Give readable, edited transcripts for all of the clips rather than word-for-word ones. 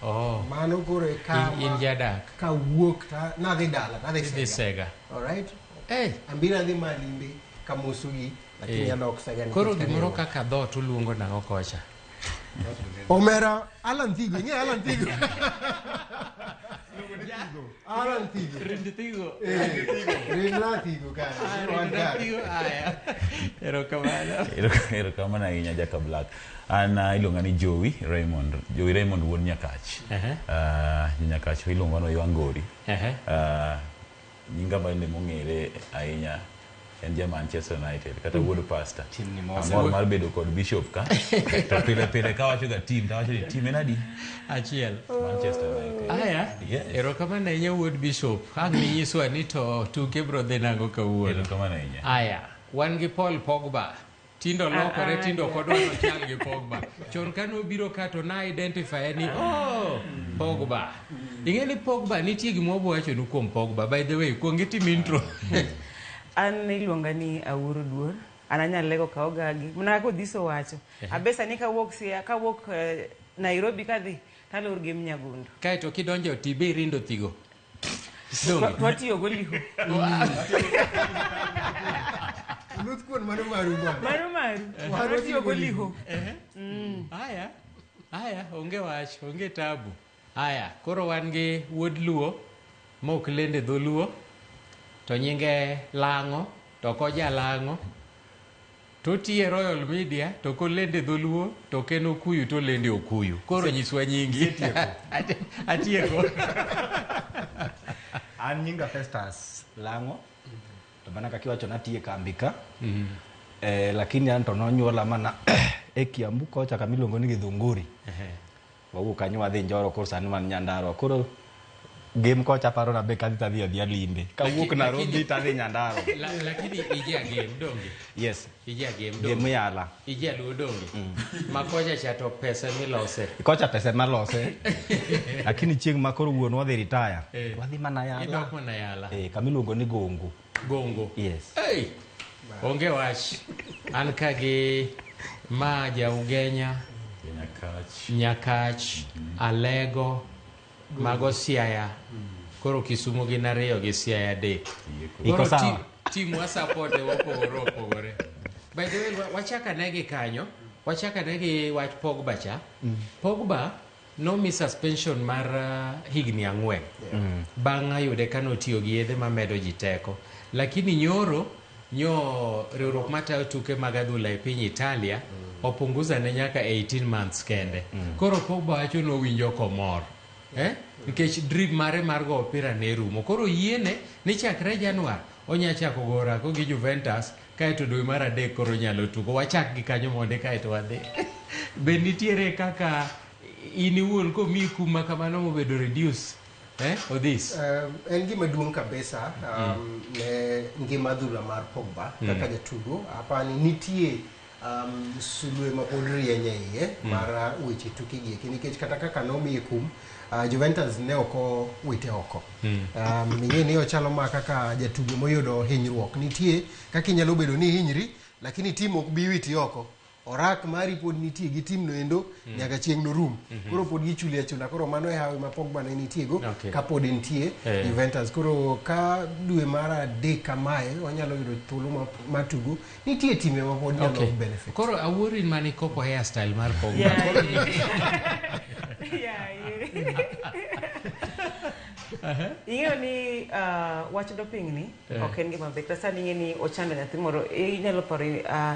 Oh. Mano koro e ka In, in jadak. Kawuok ta nadhi dala, tadhi Idhi Sega. Sega. Alright? Hey. Ambira adhi Malindi kamosogi, lakini Eh. adok Sega nikech Koro kanyo gimoro ema. kaka dhoot uluongo nang'o kocha? Omera Alan Thigo, ing'eyo Alan Thigo? Alan Thigo. Rind thigo. Eh, Rinda Thigo kae. Wan Rind kae. thigo. Aya. Erokamano. Erokamano ahinya Jaka Black. An iluonga ni Jowi Raymond. Jowi Raymond wuod Nyakach. Nyakach iluongo ni Oywangori. Nyinga bende mong'ere ahinya en ja Manchester United kata wuod pastor. Timni mose. Amor mar bedo kod bishop ka. To pile pile kawacho ga team tawacho ni team en adi? Achiel. Manchester United. Aya. Yes. Erokamano ahinya wuod Bishop. Ang' ninyiswa ni to tuke bro dhi nang'o kawuono. Erokamano ahinya. Aya. Wan gi Paul Pogba. Tindo lokore, tindo ok odwa nochal gi Pogba. Chon kane obiro ka to na identify ni oh, Pogba. Ing'e ni Pogba nitie gima wabo wachonu kuom Pogba. By the way, kuong itim intro. An iluonga ni Awuoro Duor. An anyalo lego ka ogagi. Mana kaka Odhiso wacho. Abe sani kawuok Siaya, kawuok Nairobi kadhi, talor gi Mnyagundu. Kaeto kidonjo tibe irindo thigo. Donge? Twatiyo go liho. Luth kuon mano maru bwana. Mano maru. Wan Watiyo go liho. Aya, aya, onge wach, onge tabu. Aya, koro wan gi wuod Luo mok lende dholuo to nyinge Lang'o to ok oja Lang'o to otiyo e Royal Media to ok olende dholuo to ok en Okuyu to olende Okuyu. Koro nyiswa nyingi. Atieko. An nyinga Festus Lang'o. To mana kaka iwacho natiye kambi ka. Lakini an to nonyuola mana e Kiambu kocha kama iluongo ni Githunguri. Wawuok kanyo wadhi Njoro koro sani wan Nyandarua. Koro Gem kocha aparo na be kadhi tadhi adhiya limbe. Kawuok Nairobi tadhi Nyandarua. Lakini ija Gem donge? Yes. Ija Gem donge? Gem yala. Ija Luo donge? Ma kocha cha to pesa milose. Kocha pesa malose. Lakini chieng' ma koro wuon wadhi retire. Wadhi mana yala. Idok mana yala. Kama iluongo ni Gongo. Gongo. Yes. Hey! Onge wach. An ka gi ma ja Ugenya, Nyakach, Nyakach, Alego, mago Siaya. Koro Kisumo gin ariyo gi Siaya adek. Iko Koro sawa. Team wa support e mopogore opogore. By the way, wachak ane gi kanyo. Wachak ane gi wach Pogba cha. Pogba nomi suspension mar higni 4. Bang' ayude ka notiyo gi yedhe mamedo ji teko. Lakini nyoro nyo riwruok matayo tuke mag adhula e piny Italia opunguza ne nyaka 18 months kende. Koro Pogba wacho nowinjo komor. Nikech dream mare mar go opira ne rumo. Koro yiene ni chakre Januar onya chako go orako gi Juventus kaeto dwe mar 3 koro nyalo tugo. Wachak gi kanyo monde kaeto wadhi. Be nitiere kaka in iwuon komiyi kum ma kamano mobedo reduce? Odhis. En gima duong' kabisa ne ngima adhula mar Pogba kaka jatugo. Apani nitie sulwe ma pod rieny e iye mar weche tuke gi eki, nikech kata kaka nomiye kum, Juventus ne ok owite oko. Ing'e ni ochalo ma kaka jatugo moyudo hinyruok. Nitie kaka inyalo bedo ni ihinyri, lakini tim ok bi witi oko. Orak mari pod nitie gi tim no endo nyaka chieng' norum. Koro pod gichuli achula. Koro mano e hawi ma Pogba ne nitie go kapod entie Juventus. Koro ka dwe mar 3 kamae onyalo yudo thuolo mar tugo. Nitie time ma pod nyalo benefit. Koro awuoro in mane ikopo hairstyle mar Pogba. Ing'eyo ni wach doping ni ok en gima ber. Kata sani ing'e ni ochando nyathi moro, inyalo paro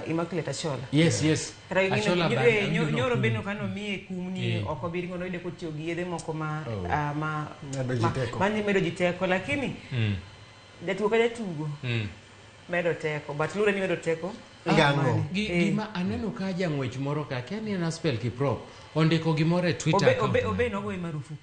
Immaculate Achola. Yes, yes. Kata ing'e ni Achola bang' awinjo nyoro nokum. bende ok anomiye kum ni ok obi ringo, noyude kotiyo gi yedhe moko Medo ji teko. ma medo ji teko, lakini jatugo ka jatugo medo teko, but luwore ni medo teko. Gango. Gima aneno ka jang'wech moro ka, kia ni en Aspel Kiprop, ondiko gimoro e Twitter account mare. Obe nogoye marufuk.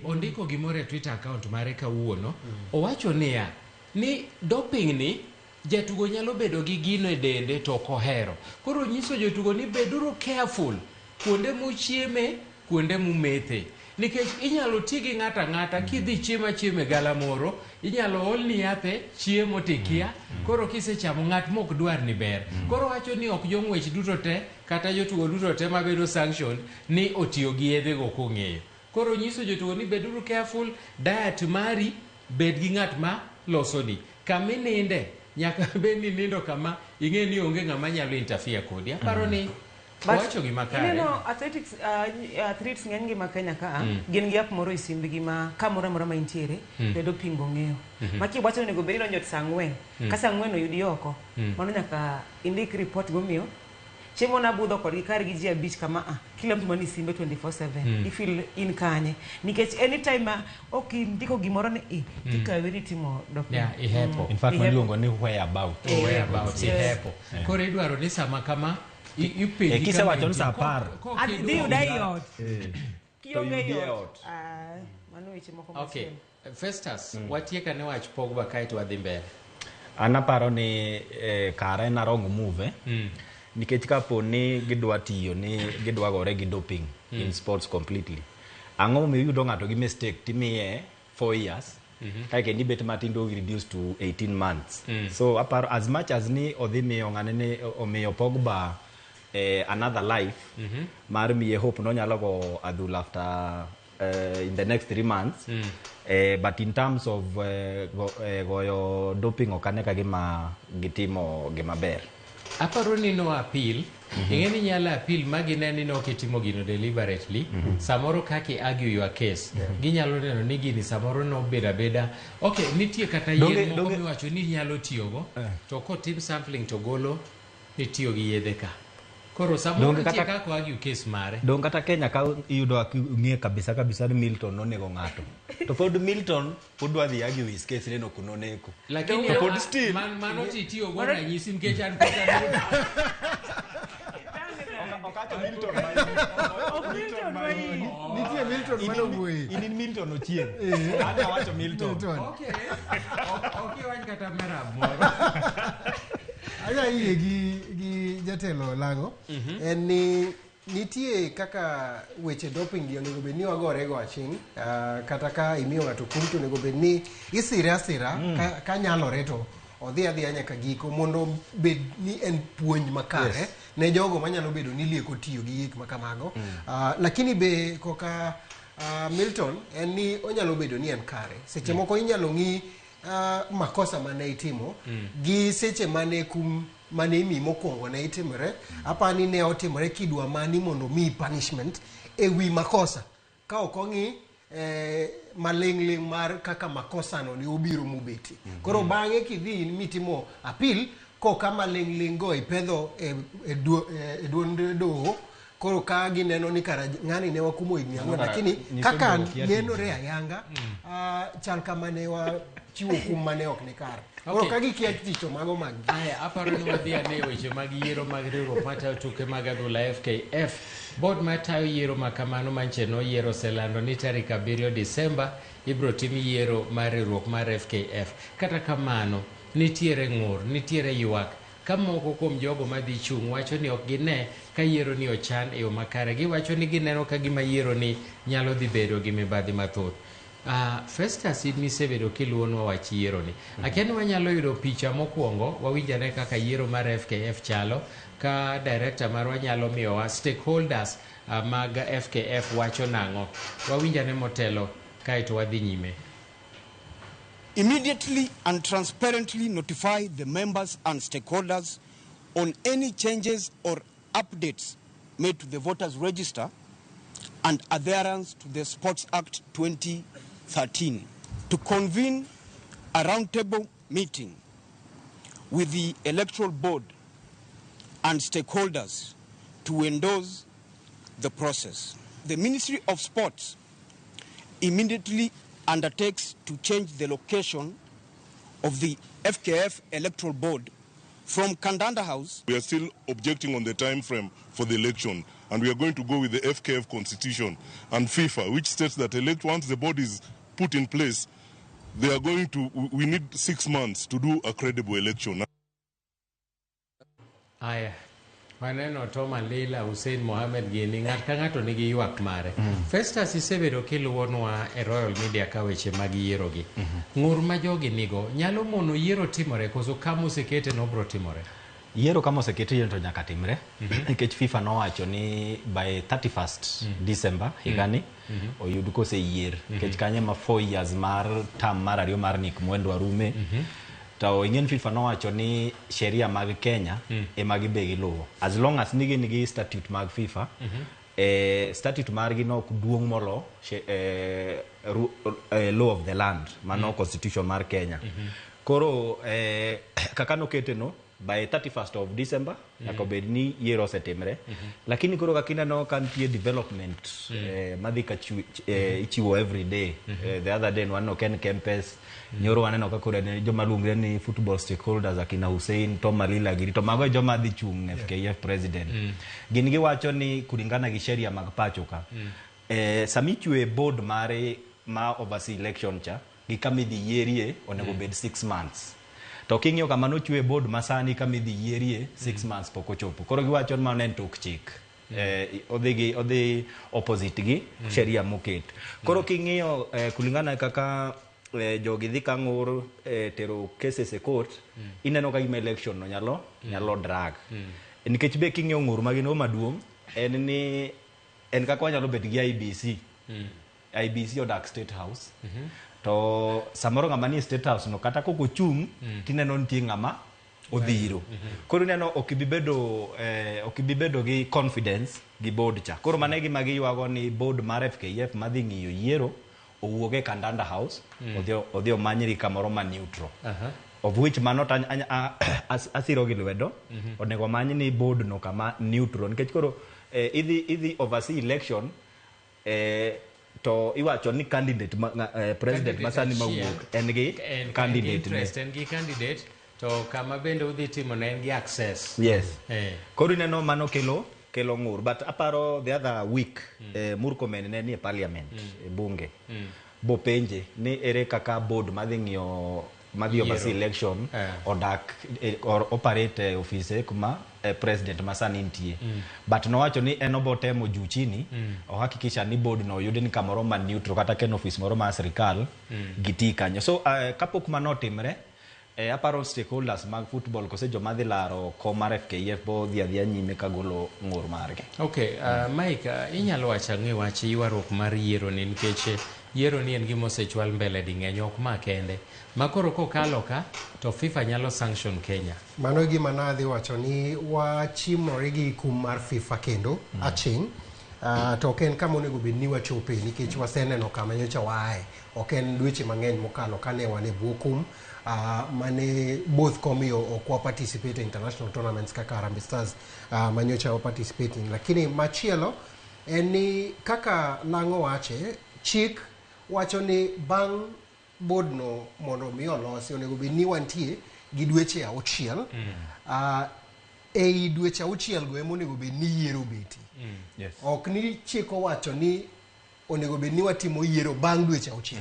Ondiko gimoro e Twitter account mare kawuono. Owacho niya, ni doping ni jatugo nyalo bedo gi gino e dende to ok ohero. Koro nyiso jotugo ni beduru careful kuonde muchieme, kuonde mumethe. Nikech inyalo ti gi ng'ato ang'ata kidhi chiemo achiemo e galamoro, inyalo olni yath e chiemo tikia, koro kisechamo ng'at mok dwar ni ber. Koro wacho ni ok jong'wech duto te kata jotugo duto te mabedo sanctioned ni otiyo gi yedhego kong'eyo. Koro nyiso jotugo ni beduru careful, diet mari bed gi ng'at ma losoni. Kama ininde nyaka bed ni nindo kama ing'e ni onge ng'ama nyalo interfere kodi. Aparo ni But owacho gima kare. Ineno athletics, athletes ng'eny gi ma Kenya ka gin gi app moro e simbgi ma kamoro amora ma intiere mm. doping ong'eyo. Ma kiwacho ni onego bed ni idonjo saa 4 ka saa 4 oyudi oko mano nyaka indik report gomiyo chieng' moro nabudho kodgi kar gi ji 5 kama a kila mtu mani simbe 24/7 ifeel in kanye nikech anytime ma ok indiko gimoro ni i tikawi ni timo doping. Yeah, ihepo. In fact, Ihepo. iluongo ni whereabout. Whereabouts, ihepo. Koro idwaro ni sama kama ipenji Eh, kisewacho ni saa kama 10. Adhi yuda e ot. Kionge To yudi e ot. ot. Ah, mano weche moko Okay. machielo. Festus, watiek ane wach Pogba kaeto wadhi mbele. An aparo ni kare en a wrong move nikech kapo ni gidwa tiyo ni gidwa gore gi doping in sports completely, ang'o momiyo iyudo ng'ato gi mistake timiye 4 years kae kendo ibet matin to reduce to 18 months. So aparo as much as ni odhi miyo ng'ane ni omiyo Pogba another life mar miye hope nonyalo go adhula after in the next 3 months, but in terms of goyo doping ok ane ka gima gitimo gima ber. Aparo ni no appeal. Ing'e ni nyalo appeal ma gine ni nok itimo gino deliberately. Samoro kaka i argue your case, ginyalo neno ni gini samoro nobedo abeda. Okay, nitie kata yien moko miwacho ni nyalo tiyogo, to kotim sampling to golo ni tiyo gi yedhe ka. Koro samoro nitie kaka argue case mare. Dong kata Kenya ka iyudo ng'e kabisa kabisa ni Milton nonego ng'ato. To pod Milton pod dwa dhi argue his case neno kunoneko. Lakini To pod still mano titiyo go ranyisi nikech an pok aneno. Okacho Milton Milton Nitie Milton mano wuoyi. In Milton Ochieng. An awacho Milton. Okay. Ok iwach kata merab moro. Anya yie gi jatelo Lang'o en ni nitie kaka weche doping gi onego bed ni wagore go aching', kata ka imiyo ng'ato kum to onego bed ni isire asira ka nyalore to odhi adhiya nyaka giko mondo bed ni en puonj makare ne jogo manyalo bedo ni lieko tiyo gi gik makamago. Lakini be koka Milton en ni onyalo bedo ni en kare seche moko inyalo ng'i makosa mane itimo gi seche mane kum mane imi mokwongo ne itimore. Apani ne otimore kidwa mani mondo mi punishment e wi makosa ka ok ong'i maling'ling' mar kaka makosa no ne obiro mobeti. Koro bang'e kidhi mitimo appeal koka maling'ling' go ipedho e duond doho. Koro ka gineno ni kara ng'ani ne wakumo higni 4, lakini kaka nenore ayanga chal kama ne wachiwo kum mane ok ni kare. Koro ka gikia tich mago mag gi. Aya, aparo ni wadhi ane weche mag yiero mag riwruok matayo tuke mag adhula FKF. Board matayo yiero ma kamano manche noyiero oselando ni tarik 7 Disemba ibiro tim yiero mar riwruok mar FKF. Kata kamano, nitiere ng'ur, nitiere ywak ka moko kuom jogo madhi chung' wacho ni ok gine ka yiero ni ochan e yo makare. Giwacho ni gineno ka gima yiero ni nyalo dhi bedo gi mibadhi mathoth. Festus, in misebedo kiluonwa wach yiero ni. Akia ni wanyalo yudo picha mokwongo, wawinj ane kaka yiero mar FKF chalo, ka director marwa nyalo miyowa stakeholders mag FKF wacho nang'o. Wawinj ane motelo kaeto wadhi nyime. Immediately and transparently notify the members and stakeholders on any changes or updates made to the voters register and adherence to the Sports Act 2013. To convene a roundtable meeting with the electoral board and stakeholders to endorse the process. The Ministry of Sports immediately undertakes to change the location of the FKF Electoral Board from Kandanda House. We are still objecting on the time frame for the election, and we are going to go with the FKF Constitution and FIFA, which states that once the board is put in place, they are going to, we need 6 months to do a credible election. Aya, maneno Tom Alila, Hussein Mohamed gini, ng'at ka ng'ato nigi ywak mare. Festus, isebedo kiluwonwa e Royal Media ka weche mag yiero gi. Ng'ur ma jogi nigo nyalo mono yiero timore koso kama osekete no bro timore? Yiero kama oseket yiero to nyaka timre nikech FIFA nowacho ni by 31st December higani oyud koseyier nikech kanyo ema 4 years mar term mar ariyo mar Nick Mwendwa rume. To ing'e ni FIFA nowacho ni sheria mag Kenya ema gibe giluwo as long as ni gin gi statute mag FIFA. Statute margi no ok duong' molo law of the land mano constitution mar Kenya. Koro kaka nokete no by 31st of December nyaka obed ni yiero osetimre. Lakini koro kaka ineno ka nitie development madhi ka ichiwo every day. The other day nwaneno Ken Kempes, nyoro waneno ka koro en joma luongre ni football stakeholders akina Hussein, Tom Malila giri to mago e joma dhi chung' FKF president. Gin giwacho ni kulingana gi sheria mag pacho ka, sama ichwe board mare ma oversee election cha gi kama idhi yierie onego bed 6 months. To king'iyo kama nochwe board masani kama idhi yierie 6 months pok ochopo. Koro giwacho ni mano en tok chik. Odhi gi odhi opposite gi sheria moket. Koro king'iyo kulingana kaka jogi dhi ka ng'ur tero cases e court, ineno ka gima election no nyalo drag. Nikech be king'iyo ng'ur ma gin go maduong' en ni en kaka wanyalo bet gi IEBC. IEBC odak State House. To samoro ng'ama nie State House no kata kok ochung' tineno nitie ng'ama odhiro. Koro ineno ok ibi bedo gi confidence gi board cha. Koro mano e gima giywago ni board mar FKF madhi ng'iyo yiero owuog e Kandanda House odhi omanyri kamoro ma neutral. Of which mano to asiro gi lwedo. Onego omany ni board no kama neutral nikech koro idhi oversee election to iwacho ni candidate president Candidate masani achiel. mawuok en gi En candidate ne. interest, en gi candidate to kama bende udhi timo ne en gi access. Yes. Koro ineno mano kelo ng'ur. But aparo the other week Murkomen ne nie parliament e bunge. Bopenje ni ere kaka board madhi ng'iyo madhi oversee election odak or operate e ofise kuma president masani nitie. But nowacho ni en obo temo juu chini ohakikisha ni board no oyud ni kamoro ma neutral kata ka en ofis moro mar sirikal giti kanyo. So kapok mano otimre aparo stakeholders mag football kose joma dhi laro kom mar FKF bo dhi adhiya nyime ka golo ng'ur margi. Okay, Mike, inyalo wacho ang'o e wach ywaruok mar yiero ni nikech yiero ni en gima osechwal mbele ding'eny ok ma kende. Ma koro kokalo ka to FIFA nyalo sanction Kenya. Mano e gima nadhi wacho ni wachimore gi kum mar FIFA kendo aching'. To ok en kama onego bed ni wachope nikech waseneno kama nyocha waaye. Ok en dweche mang'eny mokalo kane wan e bwo kum mane both komiyo ok wa participate e international tournaments kaka Harambee Stars manyocha wa participating. Lakini machielo en ni kaka Lang'o wache, chik wacho ni bang' board no mondo mi olosi onego bed ni wantie gi dweche 6. Ei dweche 6 go ema onego bed ni yiero betie. Ok ni chik owacho ni onego bed ni watimo yiero bang' dweche 6.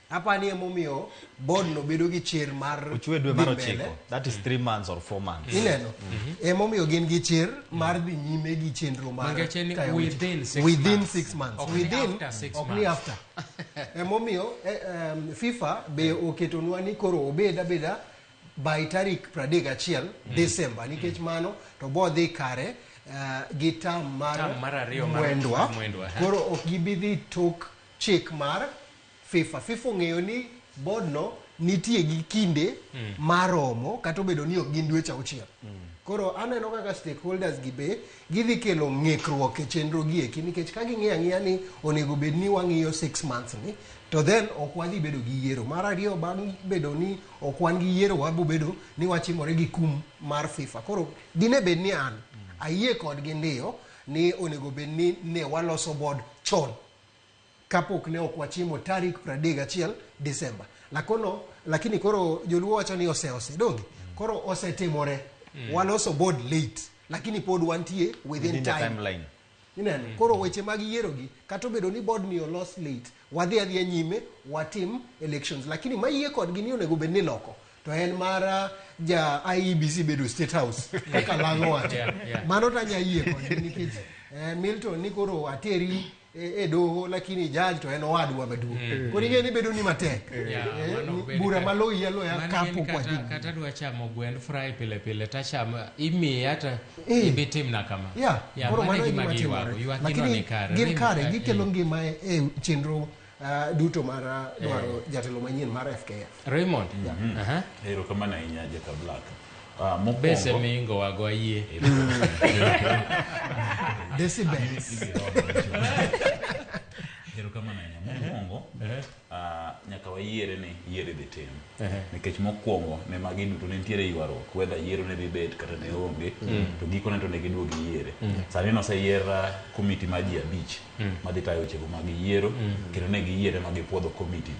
Apani emomiyo board no bedo gi chir mar Ochwe dwe mar dhi mbele. 9. That is 3 months or 4 months. Ineno? Emomiyo gin gi chir mar dhi nyime gi chenro mar Mangeche ni tayo weche. within 6 Within months. 6 months. Ok ni Within, after 6 ok ni months. after. Emomiyo FIFA be oketonwa ni koro obed abeda by tarik 31 December nikech mano to bo dhi kare gi term mar Term mar ariyo Mwendwa. mar Mwendwa, ha. Koro ok gibi dhi tok chik mar FIFA. FIFA ong'eyo ni board no nitie gi kinde maromo kata obedo ni ok gin dweche 6. Koro aneno kaka stakeholders gi be gidhi kelo ng'ikruok e chenro gi eki nikech ka ging'iyo ang'iya ni onego bed ni wang'iyo 6 months ni to then ok wadhi bedo gi yiero. Mar ariyo bang' bedo ni ok wan gi yiero wabo bedo ni wachimore gi kum mar FIFA. Koro dine bed ni an ayie kodgi ndiyo ni onego bed ni ne waloso board chon kapok ne ok wachimo tarik 31 December. Lakini koro joluo wacho ni ose donge? Koro osetimore. Waloso board late lakini pod wantie within Within the time. timeline. Ineno? Koro weche mag yiero gi kata obedo ni board ni olos late, wadhi adhiya nyime watim elections. Lakini mayie kodgi ni onego bed ni loko to en mar ja IEBC bedo State House kaka Lang'o wacho. Mano to anya yie kodgi nikech Milton ni koro ateri e doho, lakini judge to en owadwa maduong'. Koro ing'e ni bedo ni matek. Yeah, mano ok bed bura maloyi aloya mano kapok gin wahigni. Kata dwa chamo gwend fry pile pile tachamo imiya ta ibi timna kama. Yeah, Yeah, koro mano mano e e gima gima giywago. timore. Ywak gino Lakini ni kare. gin Rem- kare, gikelo ngima e chenro duto mar dwaro jatelo manyien mar FKF. Raymond. Aha. Erokamano ahinya Jaka Black. Mokwongo Bese mingo wago ayie. Decibels. Erokamano ahinya. Mokwongo, nyaka wayiere ni yiero idhi tim. Nikech mokwongo ne magi duto ne nitiere ywaruok whether yiero ne dhi bet kata ne onge to gikone to ne giduogo giyiere. Sani noseyier komiti mar ji 5 madhi tayo wechego mag yiero kendo ne giyiere ma gipuodho komiti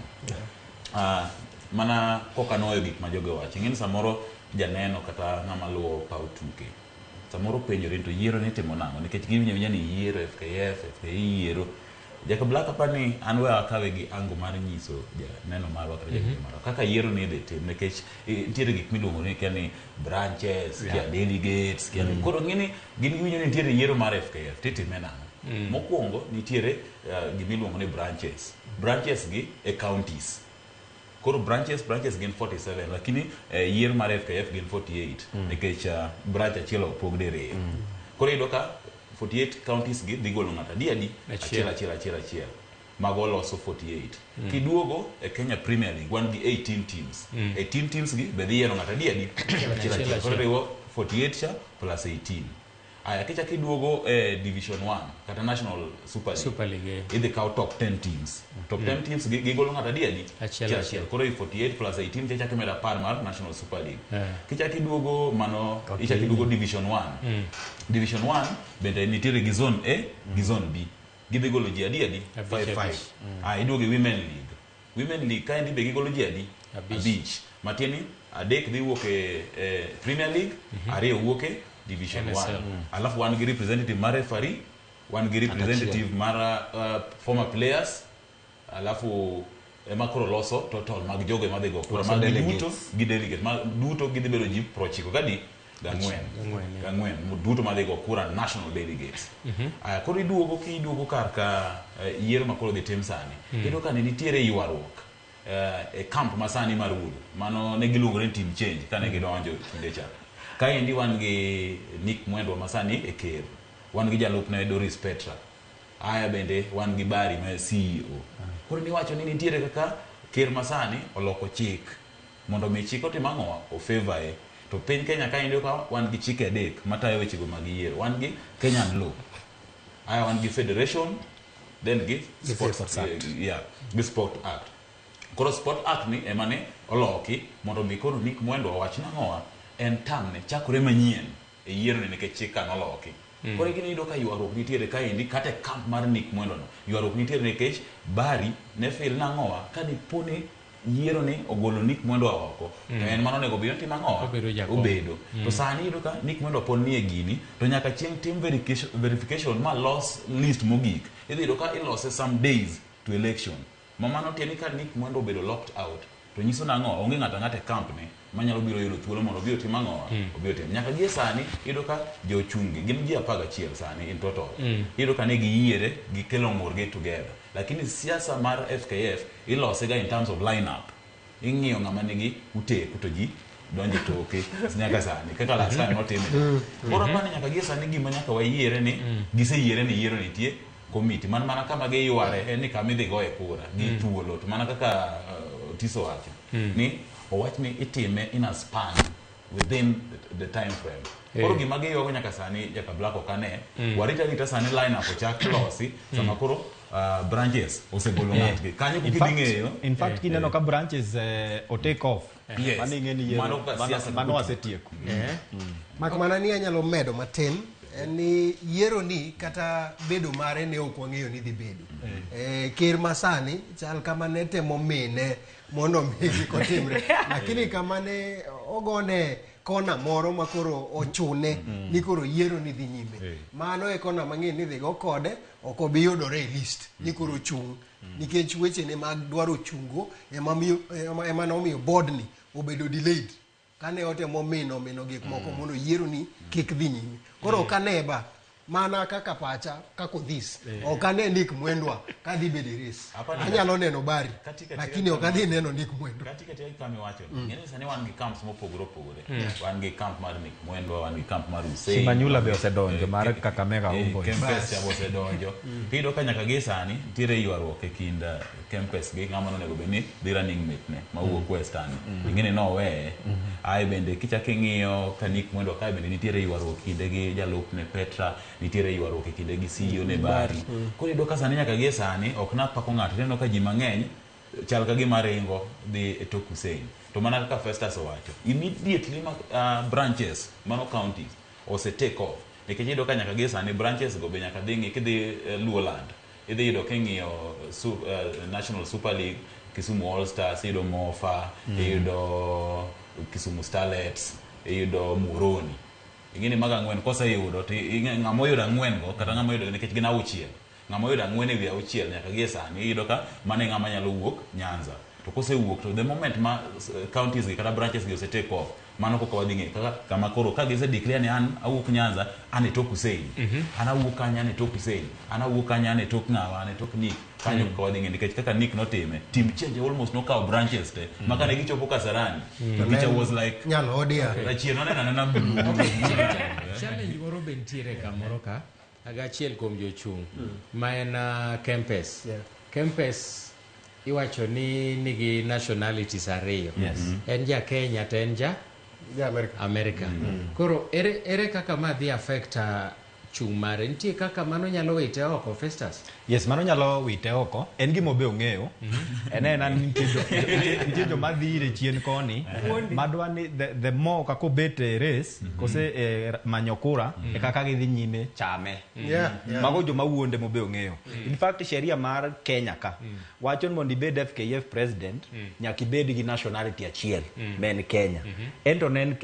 no. Mana koka noyo gik ma jogi owacho. Ing'e ni samoro janeno kata ng'ama luwo paw tuke samoro penjore ni to yiero ni itimo nang'o nikech giwinjo awinja ni yiero FKF, FKE yiero. Jaka Black apa ni an we akawe gi ango mar nyiso janeno marwa kata jawinjo marwa kaka yiero ni idhi tim nikech nitiere gik miluongo ni kia ni branches, kia delegates, kia ni koro ng'e ni gin giwinjo ni nitiere yiero mar FKF titime nang'o. Mokwongo nitiere gimiluongo ni branches. Branches gi e counties. Koro branches gin 47 lakini yiero mar FKF gin 48 nikech branch achiel opog diriyo. Koro iyudo ka 48 counties gi dhi golo ng'ato adi adi achiel achiel achiel achiel mago loso 48. Kiduogo e Kenya Premier League wan gi 18 teams. 18 teams gi be dhi yiero ng'ato adi adi achiel achiel achiel. Koro riwo 48 cha plus 18. Aya kichako iduogo e Division 1 kata National Super League. Super League. Idhi kaw top 10 teams. Top 10 teams gi gigolo ng'ato adi adi Achiel, achiel. Koro i 48 plus 18 kichako imedo 10 mar National Super League. Kichako iduogo mano ichako iduogo Division 1. Division 1 bende nitiere gi zone A gi zone B. Gidhi golo ji adi adi Abich, 5 5. abich. Iduogo e Women League. Women League kaendi be gigolo ji adi Abich. abich. Matieni 3 dhi wuok e Premier League, 2 wuok e Division 1. NSL. Alafu wan gi representative mar referee, wan gi representative mar former players, alafu ema koro loso total mag jogo ema dhi go kura mag duto gi delegate mag duto gidhi bedo ji 94 gadi gang'wen. Gang'wen duto madhi go kura national delegates. Aya koro iduogo kiduogo kar ka yiero ma koro dhi tim sani. Iyudo ka ne nitiere ywaruok e camp masani mar Wood. Mano ne giluongo ni team change kane gidonjo kinde cha. Kaendi wan gi Nick Mwendwa masani e ker. Wan gi jalupne Doris Petra. Aya bende wan gi Barry ma CEO. Koro niwacho ni nitiere kaka ker masani oloko chik mondo mi chik otim ang'o ofavor e. To piny Kenya kaendi ka wan gi chike 3 matayo wechego mag yiero. Wan gi Kenyan law. Aya wan gi federation then gi Sports Act. Yeah, gi Sport Act. Koro Sport Act ni ema ne oloki mondo mi koro Nick Mwendwa owach nang'owa en term ne chakore manyien e yiero ni nikech chik ka noloki. Koro gini iyudo ka ywaruok nitiere kaendi kata e camp mar Nick Mwendwa no. Ywaruok nitiere nikech Barry ne feel nang'owa ka dipo ni yiero ni ogolo Nick Mwendwa oko to en mano onego bed ni otimo ang'owa Obedo jakom. obedo. To sani iyudo ka Nick Mwendwa pod nie gini to nyaka chieng' tim verification ma los list mogik. Idhi yudo ka ilose some days to election. Ma mano tiende ni ka Nick Mwendwa obedo locked out to nyiso nang'o onge ng'ato ang'ata e camp ne manyalo biro yudo thuolo mondo obi otim ang'owa obi otim. Nyaka gie sani iyudo ka jochung' gi gin ji 11 sani in total. Iyudo ka ne giyiere gikelo ng'urgi together. Lakini siasa mar FKF ilose ga in terms of lineup. Ing'iyo ng'ama nigi uteku to ji donjo toke nyaka sani kaka last time notime. Koro apani nyaka gie sani gima nyaka wayiere ni giseyiere ni yiero nitie komiti man mana kama giyware en ni kama idhi goye kura gi thuolo to mana kaka Otiso wacho ni owach ni itime in a span within the time frame. Koro gima giywago nyaka sani Jaka Black ok ane warita arita sani line up ochak losi sama koro branches osegolo ng'atgi kanyo In kik fact, idhi ng'eyo in fact kineno ka branches o take off. Yes. Mano ing'e ni yiero Mano ka siasa mano wasetieko. Mak mana ni anyalo medo matin en ni yiero ni kata bedo mare ne ok wang'eyo ni dhi bedo. Ker masani chal kama ne temo mine mondo mi kik otimre. Lakini kama ne ogone kona moro ma koro ochune ni koro yiero ni dhi nyime. Mano e kona mang'e ni dhi go kode ok obi yudore e list ni koro chung'. Nikech wechene mag dwaro chungo ema nomiyo board ni obedo delayed. Kane otemo mino gik moko mondo yiero ni kik dhi nyime. Koro ok ane ba Mana kaka pacha kaka Odhis ok ane Nick Mwendwa kadhi bedo e race. Hapana. Anyalo neno Bari Katika- lakini ok adhi neno Nick Mwendwa. Katika tika kama iwacho ni ng'eni sani wan gi camps mopogore opogore. Wan gi camp mar Nick Mwendwa, wan gi camp mar Hussein. Shimanyula be osedonjo mar Kakamega Homeboyz. Kempes cha be osedonjo. Tiyudo ka nyaka gi sani nitiere ywaruok e kind Kempes gi ng'ama nonego bed ni dhi running mate ne mawuok Western. Ing'eni noweye. Ae bende kichak ing'iyo ka Nick Mwendwa kae bende nitiere ywaruok kinde gi jalupne Petra, nitiere ywaruok e kinde gi CEO ne Bari. Koro iyudo ka sani nyaka gi sani ok napako ng'ato, ineno ka ji mang'eny chal ka gima ringo dhi e tok Hussein. To mana kaka Festus owacho, immediately ma branches mano counties ose take off. Nikech iyudo ka nyaka gi sani branches go be nyaka dhi ng'i kidhi Luoland, idhi yudo king'iyo National Super League, Kisumu All Stars, iyudo Mofa, iyudo Kisumu Starlets, iyudo Muhoroni. Ing'eni mago ang'wen koseyudo to ng'ama oyudo ang'wen go kata ng'ama oyudo nikech gin auchiel. Ng'ama oyudo ang'wen ewi auchiel nyaka gie sani iyudo ka mano e ng'ama nyalo wuok Nyanza. To kosewuok to the moment ma counties gi kata branches gi ose take off, mano koka wadhi ng'eyo kaka kama koro ka gise declare ni an awuok Nyanza, an e tok Hussein. An awuok kanya an e tok Hussein. An awuok kanya an e tok ng'awa, an e tok Nick. Kanyo koka wadhi ng'eyo nikech kaka Nick notime, team change almost nokawo branches te. Ma kane gichopo Kasarani, to picha was like Nyalo odia. Achien noneno anena Challenge moro be nitiere kamoro ka aga achiel kuom jochung' ma en Kempes. Kempes iwacho ni nigi nationalities ariyo. En ja Kenya to en ja Ja America. America. Koro ere kaka ma dhi affect chung' mare? Nitie kaka mano nyalo wite oko, Festus? Yes, mano nyalo wite oko. En gima obe ong'eyo. En ena ni nitie joma dhi ire chien koni madwa ni the more kaka obet e race kose e manyo kura e kaka gidhi nyime chame. Mago joma wuonde mobe ong'eyo. In fact, sheria mar Kenya ka wacho ni mondo ibed FKF president nyaka ibed gi nationality achiel ma en Kenya. En to ne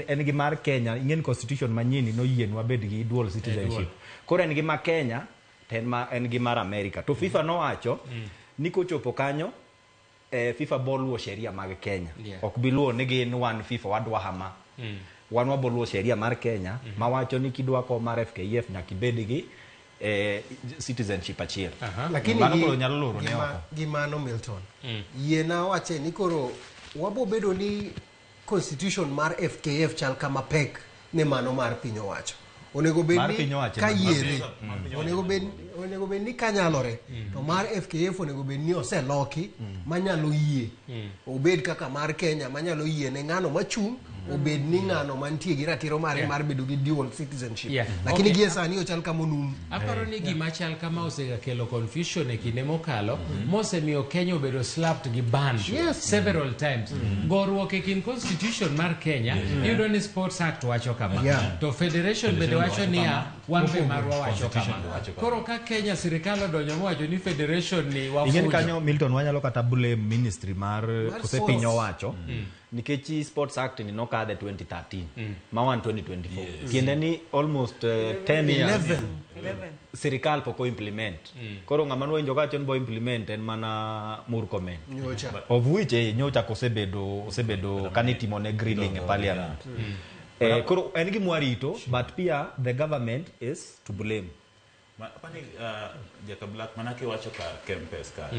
en gi mar Kenya, ing'e ni constitution manyien ni noyienwa bed gi dual citizenship. Koro en gi ma Kenya to en gi mar America. To FIFA nowacho ni kochopo kanyo FIFA bo luwo sheria mag Kenya. Ok bi luwo ni gin wan FIFA wadwa hama. Wan wabo luwo sheria mar Kenya mawacho ni kidwa kom mar FKF nyaka ibed gi citizenship achiel. Lakini Mano koro nyalo loro ne oko. Gi mano Milton. Yiena wache ni koro wabo bedo ni constitution mar FKF chal kama pek ne mano mar piny owacho. Onego bed Mar ni piny owacho ka yiere onego bed ni kanyalore to mar FKF onego bed ni oseloki manyalo yie obed kaka mar Kenya manyalo yie ne ng'ano machung' obed ni ng'ano mantie gi ratiro mare mar bedo gi dual citizenship. Lakini gie sani ochal kama onum. Aparo ni gima chal kama osegakelo confusion e kinde mokalo mosemiyo Kenya obedo slapped gi ban several times. Goruok e kind constitution mar Kenya, iyudo ni Sports Act wacho kama to federation bende wacho niya wan be marwa wacho kama. Koro ka Kenya sirikal odonjo mowacho ni federation ni Ing'eni wafujo. Kanyo Milton wanyalo kata blame ministry mar kose sports. Piny owacho nikech Sports Act ni nokadhe 2013 ma wan 2024, tiende ni almost 10 years 11. 11. Sirikal pok o-implement. Koro ng'ama nwawinjo kawacho ni bo implement en mana Murkomen, Nyocha. of which nyocha osebedo kanitimone grilling e parliament. Koro en gima warito, but pia the government is to blame. Apani Jaka Black mana kiwacho kar Kempes kar.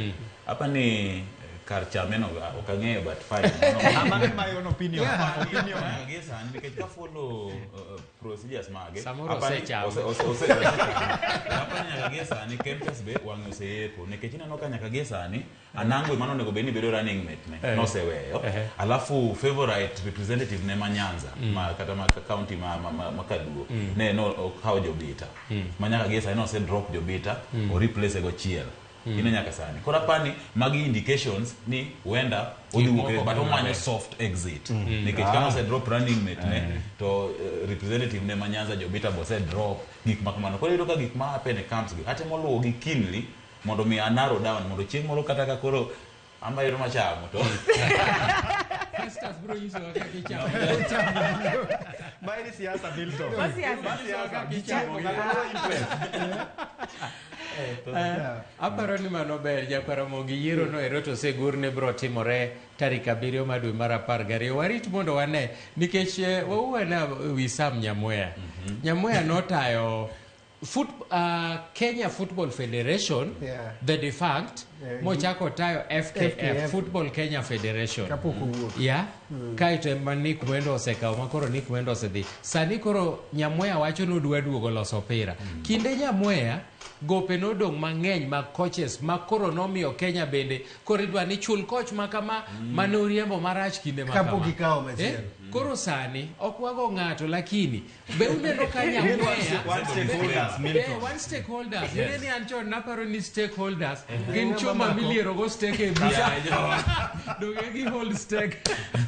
Apani kar chame no ok ang'eyo, but fine. Mano my own opinion. Opinion. Gie sani nikech ka follow procedures mage. Samoro apani osechamo. Apani nyaka gie sani Kempes be wang'e oseyepo nikech ineno ka nyaka gie sani Anangwe mano onego bed ni bedo running mate ne noseweyo. Alafu favorite representative ne ma Nyanza ma kata ma county ma Kaduo ne no okawo Jobita. Ma nyaka gie sani ose drop Jobita o replace go chiel. Ine nyaka sani. Koro apani magi indications ni huenda odhi Gik wuok moko but ok omanyo maber. soft exit. Nikech kama ose drop running mate ne to representative ne ma Nyanza Jobita bo ose drop gik ma kamano. Koro iyudo ka gik ma happen e camps gi atemo luwo gi keenly mondo mi a narrow down mondo chieng' moro kata ka koro amba yudo machamo to Festus biro nyisowa kaka ichamo. Ma en siasa, Milton. Ma siasa. Kaka ichamo. Aparo ni mano ber Jakwaramogi yiero no ero to osegur ni biro timore tarik 7 mar dwe mar 12. Warit mondo wane nikech wawuo ane wi Sam Nyamweya. Nyamweya notayo Kenya Football Federation, Yeah. the defunct, Yeah, mochako tayo FKF, FKF. Football Kenya Federation. Kapok owuok. Ya, kaeto ema Nick Mwendo osekawo ma koro Nick Mwendo osedhi. Sani koro Nyamweya wacho ni odwa duogo loso opira. Kinde Nyamweya gope nodong' mang'eny mag coaches ma koro nomiyo Kenya bende koro idwa ni chul coach ma kama mane oriembo marach kinde ma Kapok kama. ikawo machielo. Koro sani ok wago ng'ato, lakini be uneno ka Nyamweya One stakeholders, Milton. One stakeholders. Yes. Ni an chon naparo ni stakeholders gin chuma miliero go stake e busa. Donge gi hold stake.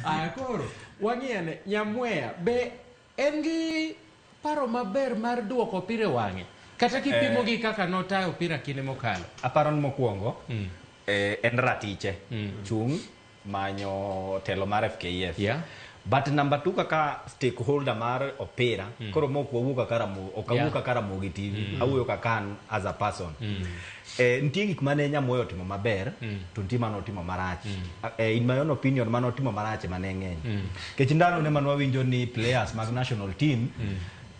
Aya koro wang'iane Nyamweya be en gi paro maber mar duoko opira e wang'e kata kipimo gi kaka notayo opira kinde mokalo. Aparo ni mokwongo en ratiche chung' manyo telo mar FKF. Yeah. But number two, kaka stakeholder mar opira, koro mok wawuok kaka ok awuok kaka Ramogi TV, awuoyo kaka an as a person. Nitie gik mane Nyamweya otimo maber, to nitie mane otimo marach. In my own opinion, mane otimo marach ema ne ng'eny. Nikech ndalo ne mane wawinjo ni players mag national team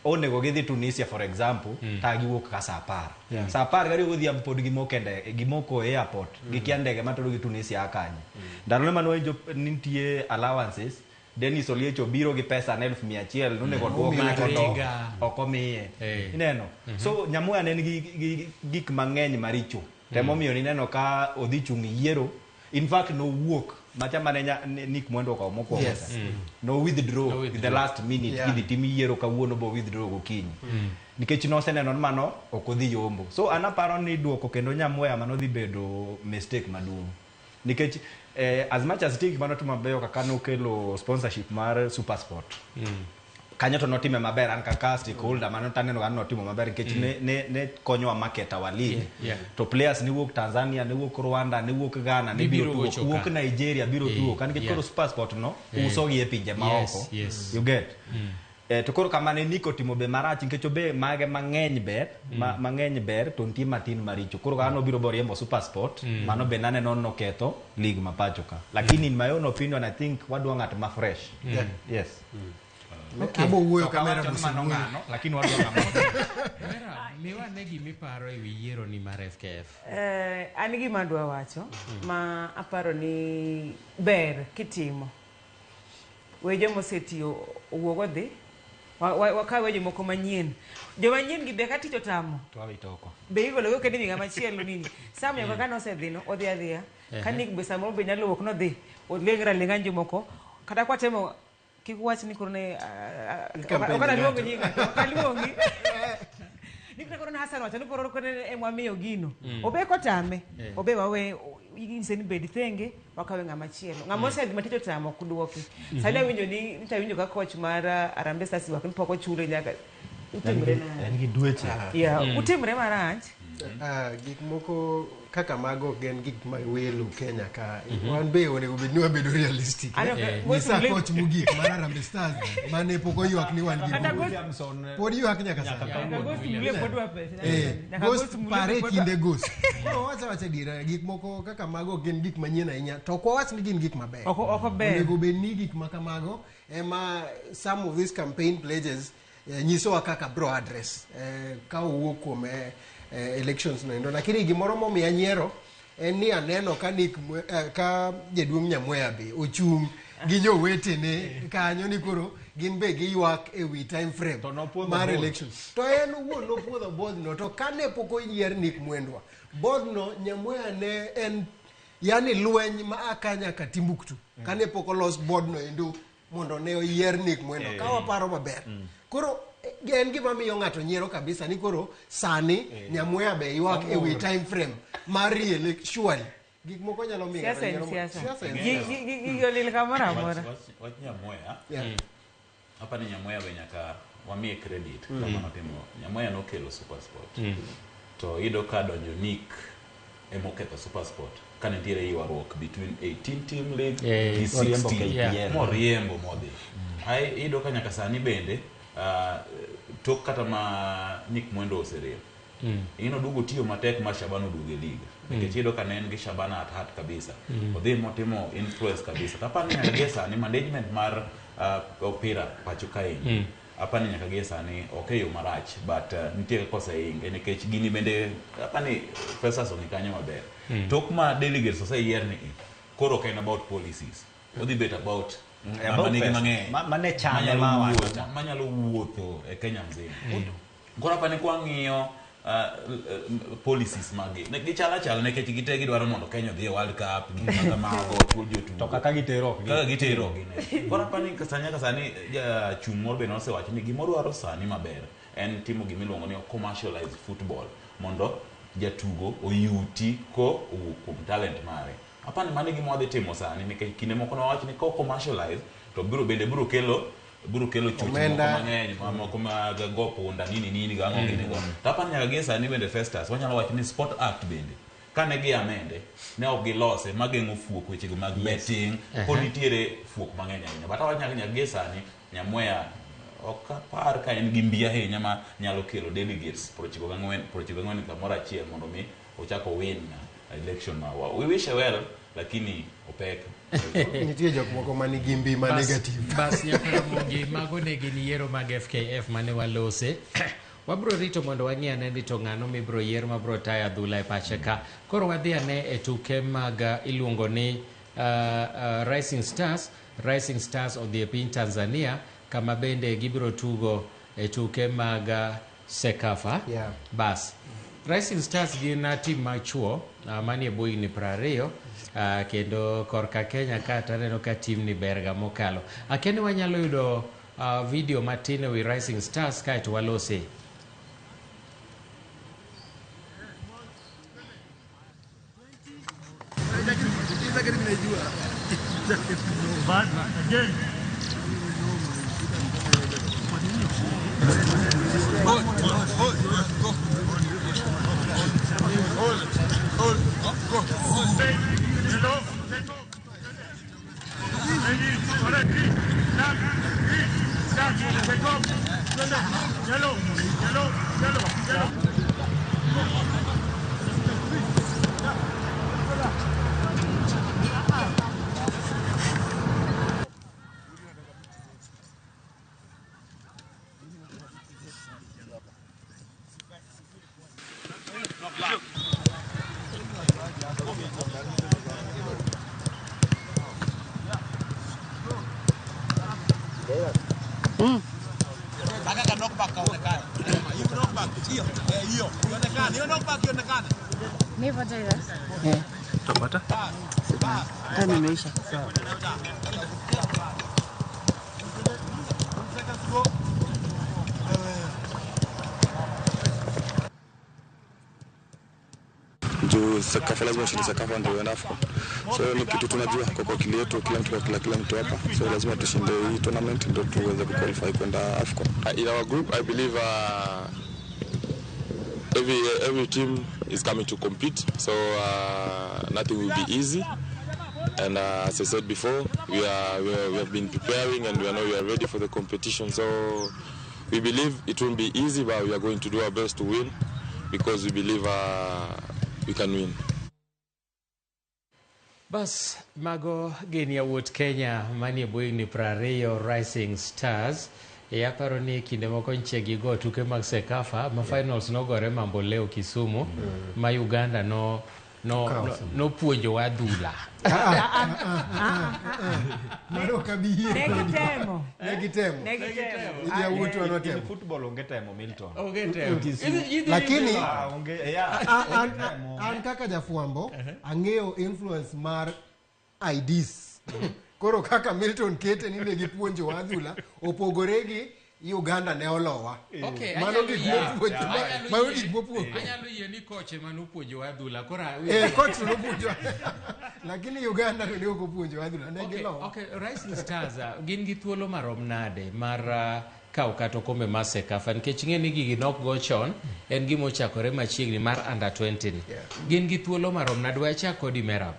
onego gidhi Tunisia, for example, ta giwuok ka saa 10. Saa 12 godhiambo pod gimoko gimoko e airport, gikia ndege matero gi Tunisia kanye. Ndalo ne mane wawinjo ni nitie allowances, Dennis Oliech obiro gi pesa ne 100,000, nonego duok Mariga. ok omiye. Ineno? So Nyamweya ne en gi gik mang'eny maricho. Temomiyo nineno ka odhi chung' yiero. In fact, nowuok macha mane Nick Mwendo okawo mokwongo cha. No withdraw No in the last minute. Idhi tim yiero kawuono bo withdraw gokinyi. Nikech noseneno ni mano ok odhi yombo. So an aparo ni duoko kendo Nyamweya mano dhi bedo mistake maduong'. Nikech as much as nitie gik manotimo mabeyo kaka nokelo sponsorship mar SuperSport. Kanyo to notime maber, an kaka stakeholder mano taneno ka notimo maber nikech ne konyowa market our league. To players ne wuok Tanzania, ne wuok Rwanda, ne wuok Ghana, ne biro Gibiro tugo, gocho wuok ka. Nigeria biro tugo ka nikech koro SuperSport no uso gi e pinje maoko. You get? To koro kama ne Nick otimo be marach nikech obe mage mang'eny ber, mang'eny ber to nitie matin maricho. Koro kaka nobiro boriembo SuperSport, mano be naneno noketho league ma pacho ka. Lakini in my own opinion, I think wadwa ng'at ma fresh. Yes. Abo wuoyo Ok kamera awacho ni mano mosewuoyo. ng'ano, lakini wadwa ng'ama. Mera, miwa ne gimiparo e wi yiero ni mar FKF. An gima adwa wacho ma aparo ni ber kitimo we joma osetiyo owuog odhi, wakaw we jomoko manyien, joma nyien gi be ka tich otamo To wawito oko. be igolo go kendo ng'ama chielo nini Sam nyaka ka nosedhi no odhi adhiya ka Nick be samoro be nyalo wuok nodhi oleng're aleng'a jomoko kata kwatemo kik wach ni koro ne Campaign ok aluongi ng'ato. nyinga ok aluongi ni koro ne Hassan wacho ni koro koro ema wamiyo gino obe kotame obe wawe inyise ni bed thenge wakawe ng'ama chielo ng'ama osedhi ma tich otamo ok duoki. Sani awinjo ni nita awinjo ka coach mar Harambee Stars ywak ni pok ochule nyaka utimre nade? En gi dweche. Yeah, utimre marach. Gik moko kaka mago gin gik ma welo Kenya ka. Wan be onego bed ni wabedo realistic. Ano, Nyisa Ghost coach mogik mar Harambee Stars mane pok oywak ni wan gi Kata goal. Williamson, Pod ywak nyaka sani. Nyaka Ghost Mulee pod dwa pesa. Nyaka Ghost Ghost Mulee pare pod dwa- kinde Ghost. Koro wacha wacha adiera, gik moko kaka mago ok gin gik manyien ahinya. To ok wawach ni gin gik maber. Ok ober. Onego bed ni gik ma kamago ema some of these campaign pledges nyisowa kaka bro address ka owuok kuom elections no endo. Lakini gimoro momiya nyiero en ni aneno ka Nick ka jaduong' Nyamweya be ochung' gi jowetene kanyo ni koro gin be giywak e wi time frame To nopuodho mar board. elections. To en owuon nopuodho board no, to kane pok oyier Nick Mwendwa, board no Nyamweya ne en yani lweny ma aka nyaka Timbuktu kane pok olos board no endo mondo ne oyier Nick Mwendwa, ka waparo maber. Koro en gima miyo ng'ato nyiero kabisa ni koro sani Nyamweya be ywak e wi time frame mar re-elect. Surely gik moko nyalo miyo ng'ato Siasa en nyiero siasa. Siasa en siasa. Gigo lil kamoro amora. Wach Nyamweya, apa ni Nyamweya be nyaka wamiye credit kama notimo. Nyamweya nokelo SuperSport. To iyudo ka donjo Nick emoketho SuperSport ka nitiere ywaruok between 18 team league gi Moriembo 16 KPL. moriembo modhi. Ai iyudo ka nyaka sani bende tok kata ma Nick Mwendo oseriembo, in oduogo tiyo matek ma Shaban oduogo e league nikech iyudo ka ne en gi Shabana at heart kabisa, odhi motimo influence kabisa. To aparo ni nyaka gie sani management mar opira pacho kaendi Apani nyaka gie sani ok e yo marach, but nitie kaka oseinge nikech gini bende apani Festus ong'e kanyo maber. Tok ma delegates oseyier ni koro ok en about policies. Odhi bet about ng'ama About nigi pesa. mang'eny. Mane chame Manyalo ma wacho wuotho- cha. manyalo wuotho e Kenya mzima. Koro apani kwang'iyo policies magi ne gichal achala nikech gite gidwaro mondo Kenya odhi e World Cup, gik ma kamago, chul jotugo. To kaka gitero ok Kaka gitero gine. Koro apani sani nyaka sani jachung' moro bende nosewacho ni gimodwaro sani maber en timo gimiluongo ni commercialize football mondo jatugo oyuti ko owuok kuom talent mare. Apani mano e gima wadhi timo sani nikech kinde moko nowach ni ko commercialize to biro bende biro kelo choch moko Omenda. mang'eny mamoko mag go punda nini nini gang'o gini go. To apani nyaka gie sani bende Festus wanyalo wacho ni Sport Act bende kane gi amende ne ok gilose mageng'o fuok wechego mag betting pod nitiere fuok mang'eny ahinya but awacho nyaka gie sani Nyamweya ok apar ka en gi mbi ahinya ma nyalo kelo delegates 94 kamoro achiel mondo mi ochak owin election ma we wish her well lakini opek. Nitie jok moko ma nigi mbi ma negative. Bas Nyakaramogi, mago ne gin yiero mag FKF mane walose. Wabro rito mondo wang'i ane ni to ng'ano mibro yier mabro tayo adhula e pache ka. Koro wadhi ane e tuke mag iluongo ni Rising Stars. Rising Stars odhi e piny Tanzania kama bende gibiro tugo e tuke mag CECAFA. Bas. Rising Stars gin tim machuo manie bwo higni 20 kendo korka Kenya ka taneno ka tim ni berga mokalo. Akia ni wanyalo yudo video matin e wi Rising Stars kaeto walose. Juu CECAFA lazima ushinde CECAFA ndio uende AFCON. So ni kitu tunajua kwa akili yetu, kila mtu kwa kila mtu hapa. So lazima tushinde hii tournament ndio tuweze kuqualify kwenda AFCON. In our group, I believe every team is coming to compete, so nothing will be easy. And as I said before, we have been preparing and we are ready for the competition. So we believe it won't be easy, but we are going to do our best to win because we believe we can win. Bas, mago gin yawuot Kenya manie bwo higni 20 Rising Stars. E aparo ni kinde moko nche gigo tuke mag CECAFA ma finals nogore Mamboleo Kisumu ma Uganda no nopuonjowa adhula. Mano kabiye. Ne gitemo. Ne gitemo. Yawuotwa notemo. Football onge temo Milton. Onge temo. Lakini onge an kaka jafwambo ang'eyo influence mar IDs. Koro kaka Milton kete ni ne gipuonjowa adhula opogore gi Uganda ne olowa. Okay, mano gik mopuonjo. Mano gik mopuonjo. Anyalo yie ni koche manopuonjowa adhula. Koro coach nopuonjowa. Lakini Uganda to ne ok opuonjowa adhula, ne gilowa. Okay, Rising Stars gin gi thuolo marom nade mar kawo kata okombe mar CECAFA nikech ing'e ni gigi nok go chon en gima ochakore machiegni mar under 20 ni. Gin gi thuolo marom nade? Wachak kodi Merab.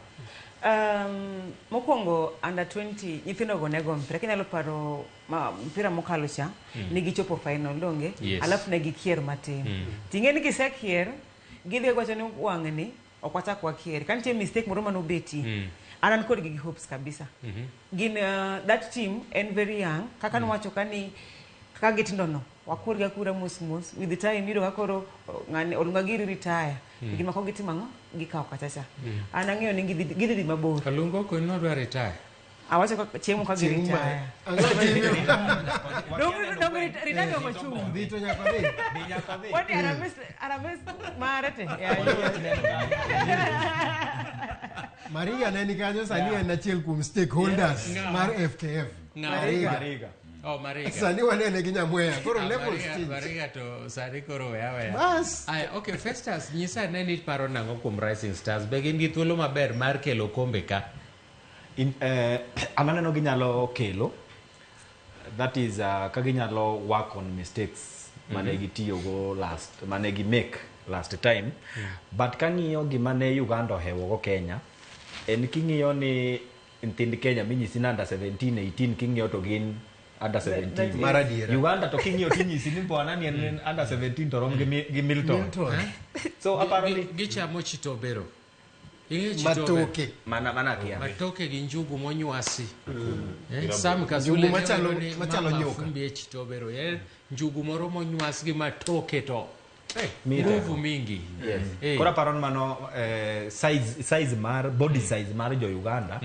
Mokwongo under 20 nyithindo go nego mpira kinyalo paro mpira mokalo cha negichopo final donge. Yes. Alafu ne gikier matin. Ting'e ni gisekier gidhi gwacho ni wang'ni ok wachak wakier ka nitie mistake moro manobeti an kodgi gi hopes kabisa. Gin that team en very young kaka nowacho ka ni Kaka gitindo no, wakurgi akura mos mos. With the time iyudo ka koro ng'ani Olunga giri retire. Gima koro gitimo ang'o? Gikawo kachacha. An ang'eyo ni gidhi dhi mabor. Olunga ok nodwa retire. Awacho ka chiemo ka gi Chieng' ma- retire. Ang'o timi? Dong retire dong ochung'. Dhi to nyaka dhi. Wani Harambee mare te. Mariga ne ni kanyo sani en achiel kuom stakeholders mar FKF. Mariga. Mariga. Oh, Mariga. Sani wanene gi Nyamweya. Koro levels change. Mariga to sani koro weya weya. Bas. Aya, okay, Festus, nyisa ane ni iparo nang'o kuom Rising Stars. Be gin gi thuolo maber mar kelo kombe ka? An aneno ginyalo kelo. That is ka ginyalo work on mistakes mane gitiyogo last, mane gi make last time. But kang'iyo gima ne Uganda ohewogo Kenya, en king'iyo ni nyithind Kenya minyisi ni under 17, 18 king'iyo to gin under 17. Mar adiera. Uganda to king'iyo tinyisi ni bwana ni en under 17 to rom gi Milton. Milton. So aparo ni Gichamo chitobero. Ing'eyo chitobero? Matoke. Mana kia. Matoke gi njugu monywasi. Sam Kasule Njugu machalo- ne wacho ni machalo mama nyuka. Fumbi e chitobero. Njugu moro monywas gi matoke to Mite. nguvu mingi. Yes. Koro aparo ni mano size mar body size mar jo Uganda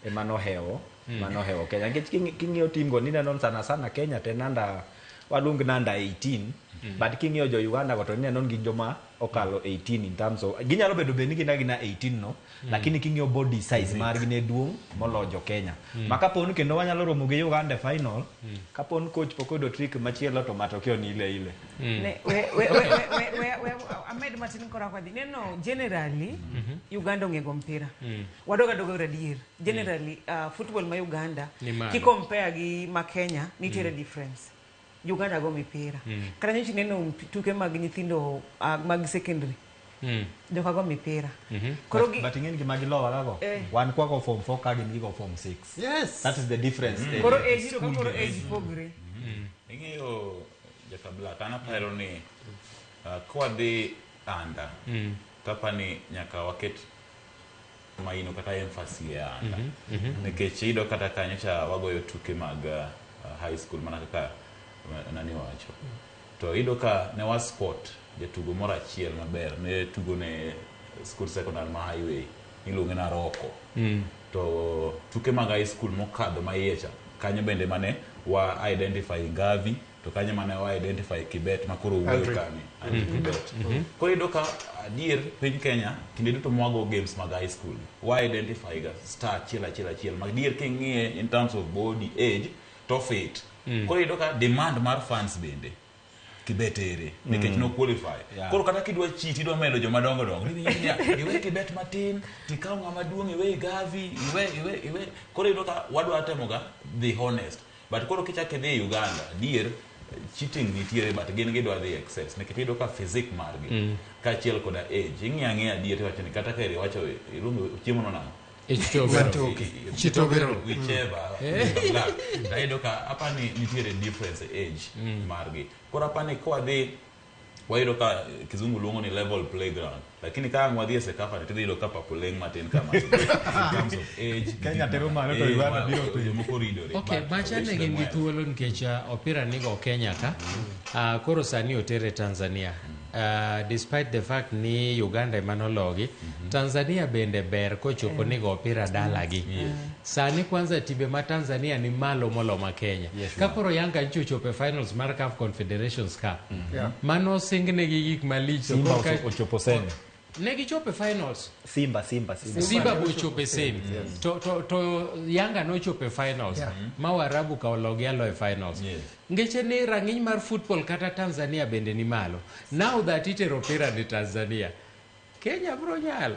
ema nohewo manohewo Kenya. Nikech king'iyo team go nineno sana sana Kenya te nanda waluong nanda 18 but king'iyo jo Uganda go to ineno ni gin joma okalo 18 in terms of ginyalo bedo bed ni gin agina 18 no lakini king'iyo body size margi ne duong' moloyo jo Kenya. Ma kapo ni kendo wanyalo romo gi Uganda e final, kapo ni coach pok oyudo trick machielo to matokeo ni ile ile. Ne, we, we, we, we, we, we, amed matin kora kwa dhi. Neno generally Uganda ong'e go mpira. Wadoga doga adier. Generally football ma Uganda Ni malo. ki compare gi ma Kenya nitiere difference. Uganda go mipira. Kata nyocha ineno tuke mag nyithindo mag secondary. Joka go mipira. Koro gi But ing'e ni gima gilowa gago. Wan kwago form 4 ka gin gigo form 6. Yes. That is the difference. Koro age yudo ka koro age pogre. Ing'eyo Jaka Black, an aparo ni kwadhi anda tapani nyaka waket maino kata emphasis e anda. Nikech iyudo kata kanyo cha wagoyo tuke mag high school mana kaka nani wacho. To iyudo ka ne wa sport jatugo moro achiel maber ne tugo ne school secondary ma highway iluonge na Roko. To tuke mag high school mokadho ma iye cha kanyo bende mane wa identify Ngavi to kanyo mane wa identify Kibet ma koro wuoyo kani Andrew Kibet. Koro iyudo ka adier piny Kenya kinde duto mwago games mag high school wa identify ga star achiel achiel achiel ma adier king'iye in terms of body age to fit. Koro iyudo ka demand mar fans bende Kibet ere nikech no qualify. Koro kata kidwa cheat idwa medo joma dongo dongo iwe Kibet matin tikaw ng'ama duong' iwe Gavi iwe koro iyudo ka wadwa temo ga the honest but koro kichak idhi Uganda adier cheating nitiere but gin gidwa dhi excess nikech iyudo ka physique margi kaachiel koda age ing'iyo ang'iya adier tiwacho ni kata ka eri wacho iluongo chiemo no nang'o Matoke. Chitobero. Whichever. Ayudo ka apani nitiere difference age margi. Koro apani kwadhi wayudo ka kizungu luongo ni level playground lakini ka ang' wadhi e Sekafa to idhi yudo ka pap oleng' matin kama in terms of age Kenya tero malo to Uganda biro piny. Jomoko ridore. Okay, macha ne gin gi thuolo nikech opira nigo Kenya ka. Koro sani otere Tanzania. Despite the fact ni Uganda ema nologi, Tanzania bende ber kochopo nigo opira dalagi. Sani kwanza timbe ma Tanzania ni malo molo ma Kenya. Ka koro Yanga nyocha ochopo e finals mar CAF Confederations Cup. Mano singnegi gik malich. Simba ochopo semi. Ne gichopo e finals. Simba Simba ochopo e semi. To Yanga nochopo e finals. Ma Waarabu ka ologi alo e finals. Ngeche ni rang'iny mar football kata Tanzania bende ni malo. Now that itero opira ni Tanzania, Kenya bro nyalo.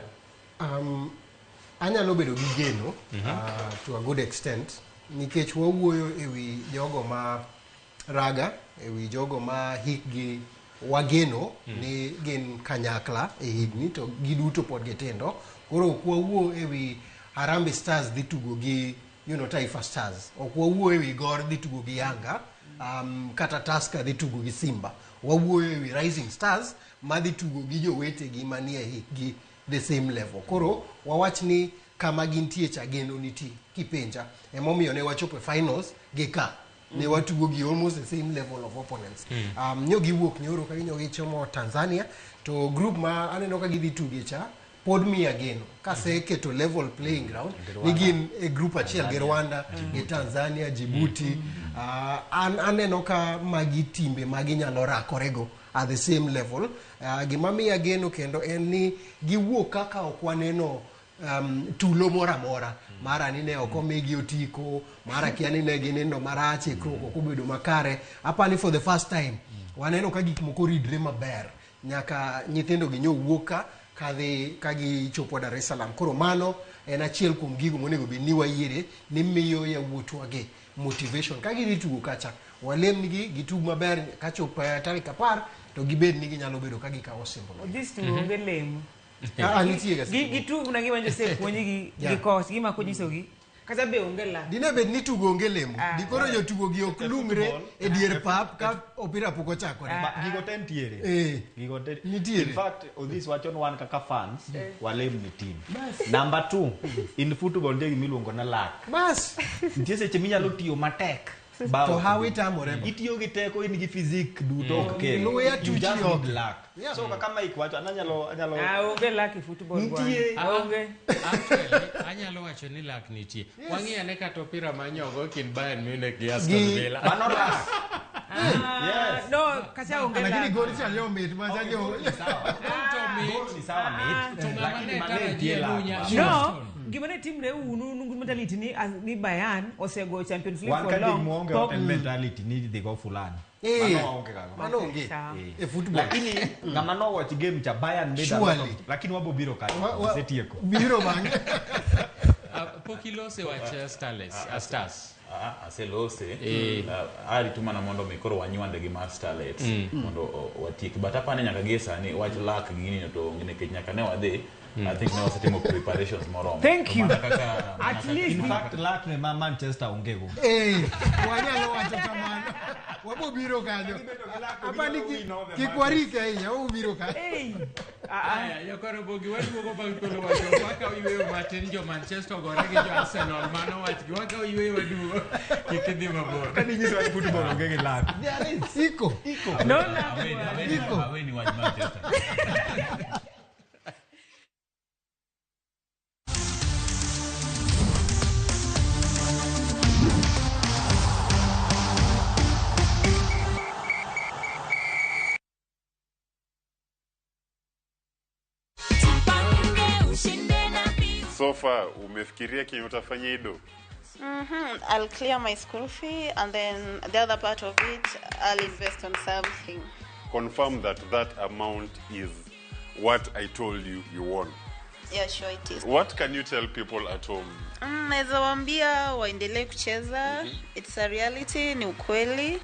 Anyalo bedo gi geno to a good extent nikech wawuoyo ewi jogo ma raga, ewi jogo ma hikgi wageno ni gin kanyakla e higni to giduto pod gitindo. Koro ok wawuo ewi Harambee Stars dhi tugo gi Taifa Stars. Ok wawuo ewi Gor dhi tugo gi Yanga, kata Tusker dhi tugo gi Simba. Wawuoyo ewi Rising Stars ma dhi tugo gi jowetegi manie hikgi the same level. Koro wawach ni kama gintie cha geno nitie kipenja. Emomiyo ne wachopo e finals gi ka. Ne watugo gi almost the same level of opponents. Nyo giwuok nyoro ka ginyo gichomo Tanzania to group ma aneno ka gidhi tuge cha pod miya geno kaseketo level playing ground ni gin e group achiel gi Rwanda gi Tanzania, Djibouti. An aneno ka magi timbe ma ginyalo rakorego at the same level. Gima miya geno kendo en ni giwuok kaka ok waneno tulo moro amora mara ni ne ok omigi otiko, mara kia ni ne ginindo marach, ikruok ok obedo makare. Apani for the first time waneno ka gik moko ridre maber nyaka nyithindo gi nyo wuok ka kadhi ka gichopo Dar es Salaam. Koro mano en achiel kuom gigo monego bed ni wayiere ni miyo yawuotwa gi motivation ka gidhi tugo kacha walemnigi gitug maber kachop tarik 10 to gibed ni ginyalo bedo ka gikawo osimbo. Odhis to onge lemo. Nitie ga seche moko. Gitug na giwanjo osepuonjgi gi coach, gimako nyisogi. Kata be onge luck. Dine bed ni tugo onge lemo, dikoro jotugo gi ok lungre e dier pap ka opira pok ochakore. Gigo te nitiere. Gigo te nitiere. In fact, Odhis wacho ni wan kaka fans walem ni team. Number 2, in football nitie gima iluongo ni luck. Bas. Nitie seche minyalo tiyo matek. To hawi tamore. Itiyo gi teko, in gi physique duto ok kel. Luya You tuchi just ok. need luck. So kaka Mike wacho, an anyalo Onge luck e football bwana. Nitie. Onge. Actually, anyalo wacho ni luck nitie. Wang'i ane kata opira manyogo kind Bayern Munich gi Aston Villa. Mano luck. Yes. No, kacha onge Lakini luck. gol cha leo mit ma cha leo. Gol ni sawa mit. To ng'ama Lakini ne mane nitie tarajia luck. Nunya No, gima ne timre unu nungu mentality ni ni Bayern osego Champions League Wan for ka long. dig muonge Pok- hotel mentality ni dhi go fulani. Eh, Mano waonge gago. Mano onge. Sawa. E football. Lakini ng'ama nowatch game cha Bayern made a lot Surely. of, lakini wabo biro kanyo. Osetieko. Biro bang'e. Pok ilose wach Starlets, Stars. Aselose. Arito mana mondo mi koro wanywande gi mar Starlets mondo watiek. But apani nyaka gie sani wach luck gini to onge nikech nyaka ne wadhi. I think ne wasetimo preparations moromo. Thank you. Kaka, At least In fact, luck ne ma Manchester onge go. Wanyalo wacho kamano. Wabo biro kanyo. Apani kik warike ahinya, wabo biro kanyo. Aya, Jakoro Bogi, waduogo bang' thuolo wacho wakaw yweyo matin jo Manchester ogore gi jo Arsenal, mano wachgi. Wakaw yweyo waduogo, kik idhi mabor. Kani nyiso wach football onge gi luck. Iko. No luck. Iko. Aweni wach Manchester. So far, umefikiria kenye utafanya ido? I'll clear my school fee and then the other part of it, I'll invest on something. Confirm that that amount is what I told you you won. Yeah, sure it is. What can you tell people at home? Naweza waambia waendelee kucheza. It's a reality, ni ukweli.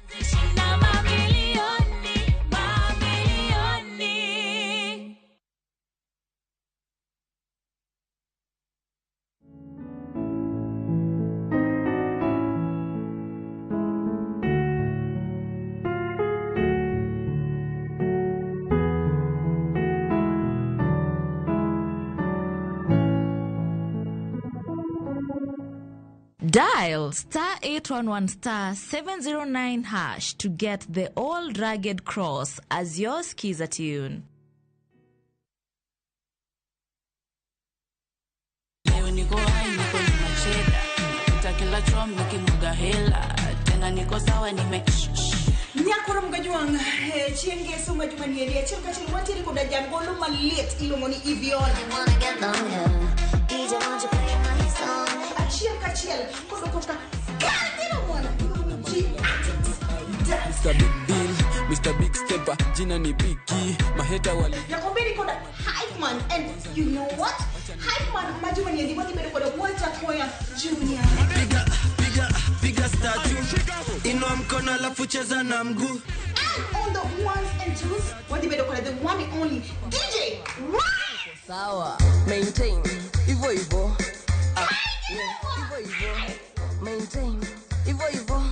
Dial star 811 star 709 hash to get the old rugged cross as your skiza tune. Leo niko hai, niko na macheda, nitakila chom nikimwaga hela, tena niko sawa nime Nyakoro mgajwang' chieng' ngeso ma juma ni eri achiel kachiel wantiere koda jagolo maliet iluongo ni Evion. Achiel kachiel kodo koka kandino mwana iluongo ni G Mr. Big Deal, Mr. Big Stepper, jina ni Biggie, maheta wali Nakwambia niko na Hype Man and you know what? Hype Man majuma ni wadhi bedo koda Walter Koya Junior. Piga, piga, piga statue. Inua mkono alafu cheza na mguu. And on the ones and twos wadhi bedo koda the one and only DJ Rise. Sawa, maintain hivyo hivyo. Hivyo hivyo. Maintain hivyo hivyo.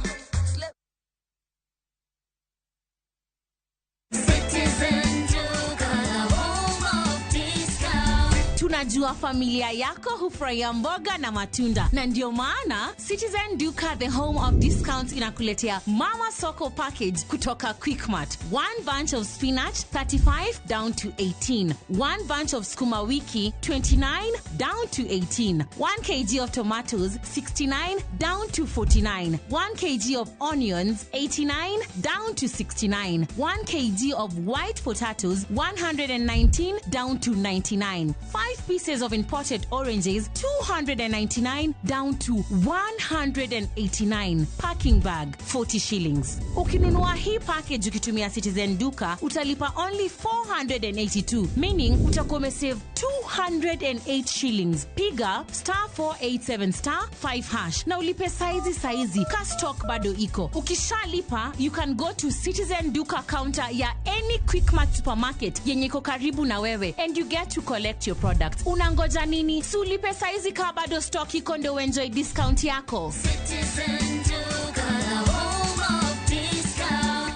Tuna Tunajua familia yako hufurahia mboga na matunda, na ndio maana Citizen Duka, the home of discounts, inakuletea Mama Soko package kutoka Quickmart. One bunch of spinach 35 down to 18, one bunch of sukuma wiki 29 down to 18, 1 kg of tomatoes 69 down to 49, 1 kg of onions 89 down to 69, 1 kg of white potatoes 119 down to 99, 5 pieces of imported oranges 299 down to 189, packing bag 40 shillings. Ukinunua hii package ukitumia Citizen Duka utalipa only 482, meaning utakuwa umesave 208 shillings. Piga star 487 star 5 hash na ulipe saizi saizi, ka stock bado iko. Ukishalipa you can go to Citizen Duka counter ya any Quickmart supermarket yenye iko karibu na wewe and you get to collect your products. Unangoja nini? Si ulipe saizi ka bado stock iko ndio uenjoy discount yako. Citizen Duka, the home of discount.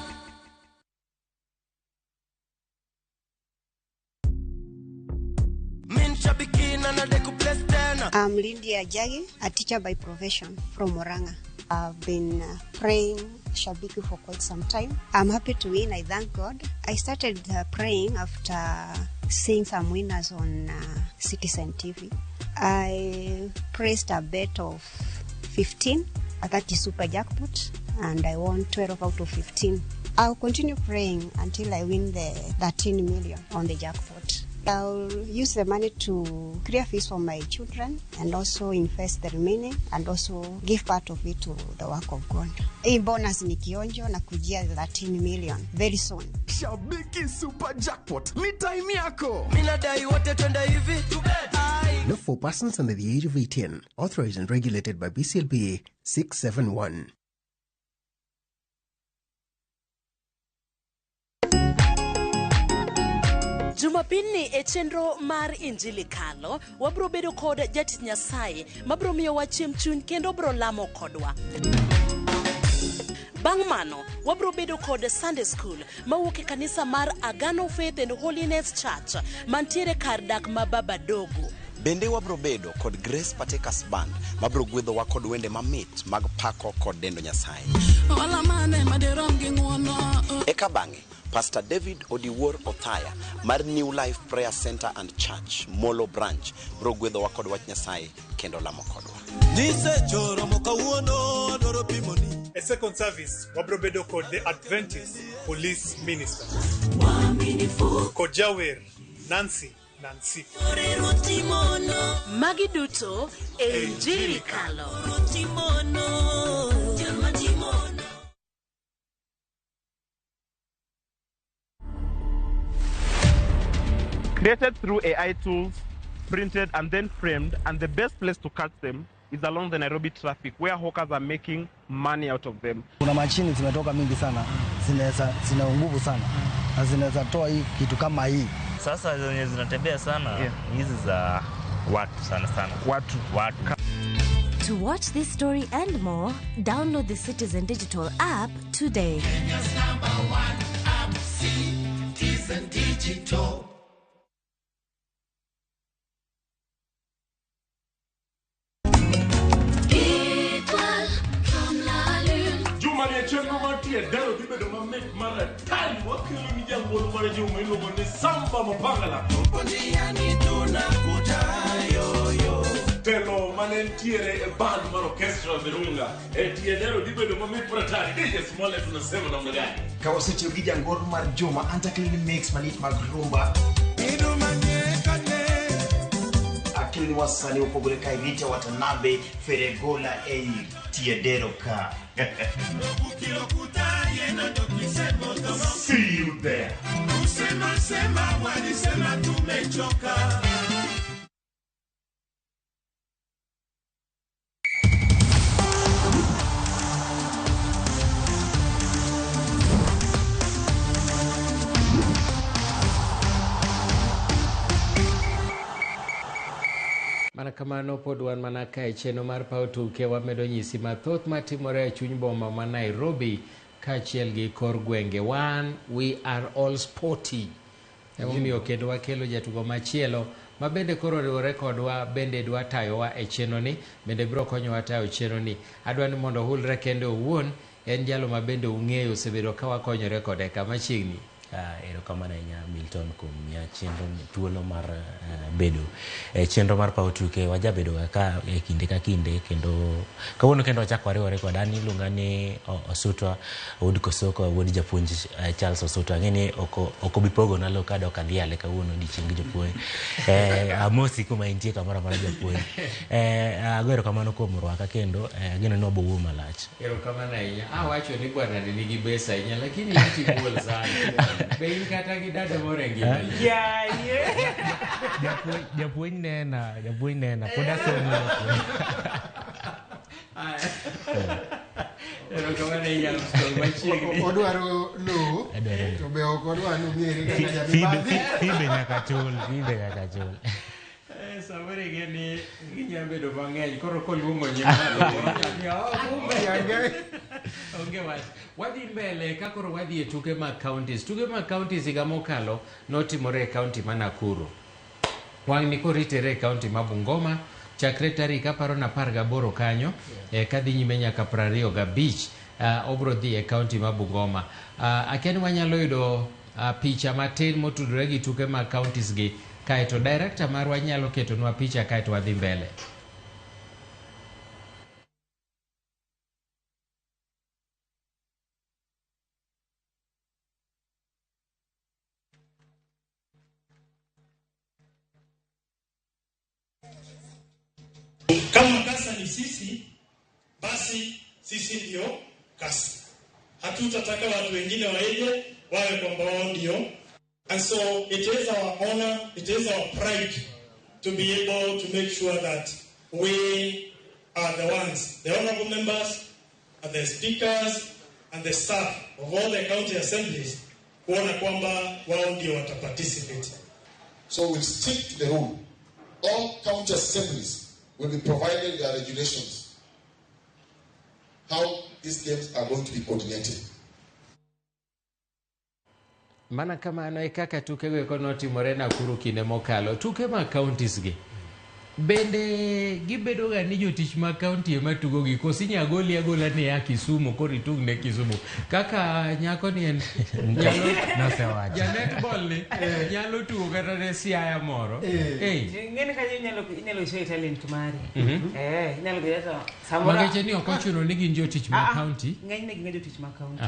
I'm Lydia Jagi, a teacher by profession from Murang'a. I've been praying Shabiki for quite some time. I'm happy to win. I thank God. I started praying after seeing some winners on Citizen TV. I pressed a bet of 15, that is super jackpot, and I won 12 out of 15. I'll continue praying until I win the 13 million on the jackpot. I'll use the money to clear fees for my children and also invest the remaining and also give part of it to the work of God. Hii bonus ni kionjo na kujia 13 million very soon. Shabiki Super Jackpot ni time yako. Minadai wote twende hivi. Not for persons under the age of 18. Authorized and regulated by BCLBA 671. Jumapilni e chenro mar Injili Kalo, wabro bedo kod jatich Nyasaye mabro miyowa chiemb chuny kendo bro lamo kodwa. Bang' mano, wabro bedo kod Sunday School mawuok e kanisa mar Agano Faith and Holiness Church mantiere kar dak ma Baba Dogo. Bende wabro bedo kod Grace Partakers Band mabro gwedhowa kod wende mamit mag pako kod dendo Nyasaye. Wala mane maderom gi ng'uono. Eka bang'e, Pastor David Odiwuor Othaya mar New Life Prayer Center and Church, Molo Branch, bro gwedhowa kod wach Nyasaye kendo lamo kodwa. Nisechoro kawuono adwaro pimoni. A second service wabro bedo kod the Adventist Police Minister. Kod jawer Nancy Nancy. Magi duto e Injili Kalo. Created through AI tools, printed and then framed, and the best place to catch them is along the Nairobi traffic where hawkers are making money out of them. Kuna mashini zimetoka mingi sana, zinaweza zina nguvu sana na zinaweza toa hii kitu kama hii. Sasa zenye zinatembea sana hizi za watu sana sana. Watu. To watch this story and more, download the Citizen Digital app today. Kenya's number one app, Citizen Digital. Juma ni chenro mantie dero dhi bedo mamit mar atari wakelo ni jangolo mar juma iluongo ni Samba Mapangala. Telo mane ntiere e band mar Orchestra Virunga e tie dero dhi bedo mamit mar atari. DJ Smollett unasema namna gani? Ka wasetiyo gi jangolo mar Juma Antaklin mix malit mag rumba. Akelni wasanii opogore ka Rita Watanabe, Feregola ei Tiedero ka. See you there. Kusema sema walisema tumechoka. Mana kamano pod wan mana kae chenro mar paw tuke wamedo nyisi mathoth matimore e chuny boma ma Nairobi kaachiel gi kor gwenge. Wan we are all sporty. Emomiyo kendo wakelo jatugo machielo Ma bende koro oriwore kodwa bende dwa tayowa e chenro ni, bende biro konyowa tayo chenro ni. Adwa ni mondo ohulre kende owuon, en jalo ma bende ung'eyo osebedo ka wakonyore kode kama chiegni. Erokamano ahinya Milton kuom miya chenro thuolo mar bedo e chenro mar paw tuke. Wajabedo ga ka e kinde ka kinde kendo kawuono kendo wachako wariwore kod an iluonga ni Osutwa wuod Kosoko wuod japuonj Charles Osutwa. Ang'e ni ok obi pogona lo kadok adhiale kawuono odiochieng jopuonj. Amosi kuma intie kamoro amora japuonj. Ago erokamano kuom rwaka kendo ageno ni wabo wuoyo malach. Erokamano ahinya. Awacho ni bwana ni nigi besa ahinya lakini iti muol sana. Be in kata gi dada moro e ngimani? Japuonj nena, japuonj nena, pod asomo. Erokamano ahinya Armstrong machiegni. Odwaro lowo to be ok odwar ni ong'ere kaka jamibadhi. Fibe nyaka chul, fibe nyaka chul. Samoro ing'e ni ginya bedo mang'eny koro koluongo nying ng'ato moro ni oh, kumbe. Onge wach. Wadhi mbele ka koro wadhi e tuke mag counties. Tuke mag counties higa mokalo notimore e county ma Nakuru. Wang'ni koritere e county ma Bungoma chakre tarik aparo na 18 kanyo kadhi nyime nyaka 25 obro dhi e county ma Bungoma. Akia ni wanyalo yudo picha matin motudore gi tuke mag counties gi kaeto director marwa nyalo ketonwa picha kaeto wadhi mbele. Kama kasa ni sisi, basi sisi ndio kasa. Hatutataka watu wengine waije wawe kwamba wao ndio. And so it is our honor, it is our pride to be able to make sure that we are the ones, the honorable members, and the speakers, and the staff of all the county assemblies, kuona kwamba wao ndio wataparticipate. So we'll stick to the rule. All county assemblies will be provided their regulations, how these games are going to be coordinated. Mana kamano e kaka tukego eko notimore Nakuru kinde mokalo. Tuke mag counties gi bende gibedo ga ni jotich mag county ema tugo gi koso inya goli agola ni ya Kisumu koro itug ne Kisumu kaka nyako ni en nyalo Nosewacho. ja netball ni nyalo tugo kata ne Siaya moro. Ng'eni kanyo inyalo show talent mari. Inyalo bedo to samoro Mangeche ni ok ochuno ni gin jotich mag county. Ng'enyne gin jotich mag county.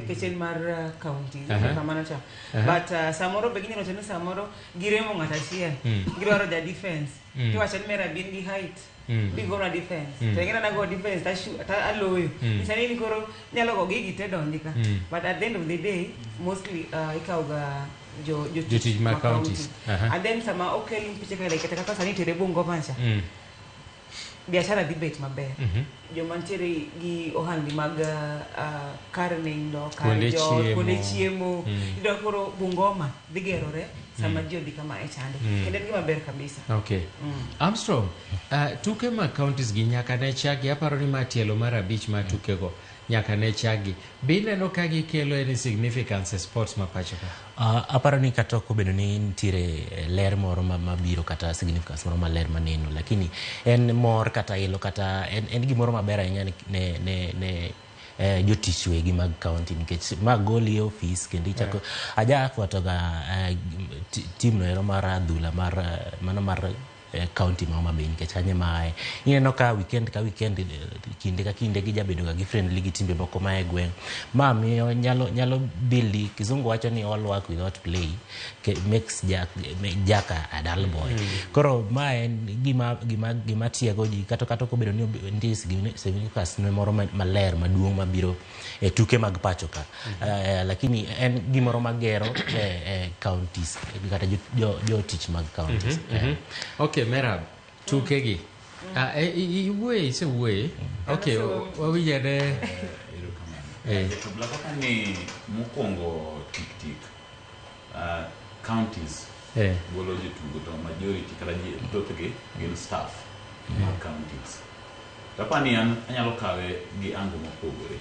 Kech en mar county. Kamano cha. But samoro be ginyalo wacho ni samoro giremo ng'ato achiel. Gidwaro ja defense. Tiwacho ni mera bin gi height. Bigona defense. To ing'e nago defense ta aloyo. Nyisa ni koro nyalo go gigi te donji ka. But at the end of the day mostly ikawo ga jotich mag counties. And then sama okel piche ka kata kaka sani tere Bungoma cha. Biashara dhi bet maber. Joma nitiere gi ohandni mag kar nindo, kar jot, kuonde chiemo. Iyudo koro Bungoma dhi gerore sama ji odhi kama e chande. Kendo en gima ber kabisa. Okay. Armstrong, tuke mag counties gi nyaka ne chagi, aparo ni ma tielo mar 5 mar tukego nyaka ne chagi. Be ineno ka gikelo any significance e sports ma pacho ka? Aparo ni kata ok obedo ni nitiere ler moro mabiro kata significance moro maler maneno, lakini en mor kata ilo kata en gimoro maber ahinya ne jotich wegi mag county nikech ma goli e ofis kendo ichako aja fuatoga team no ero mar adhula mar mano mar county ma Homa Bay nikech kanyo ema aye. Ineno ka weekend ka weekend kinde ka kinde gijabedo ga gi friendly gi timbe moko ma e gweng'. Ma miyo nyalo build, kizungu wacho ni all work without play makes Jack a dull boy. Koro ma en gima tiego ji kata ok obedo ni nitie significance moro maler maduong' mabiro e tuke mag pacho ka. Lakini en gimoro magero counties kata jotich mag counties. Okay, Merab, tuke gi. Iwuoye, isewuoye. Okay, wawinjane. Jatubla ni mokwongo tik tik counties golo jotugo to majority kata thothgi gin staff mag counties. To apani an anyalo kawe gi ango mopogore.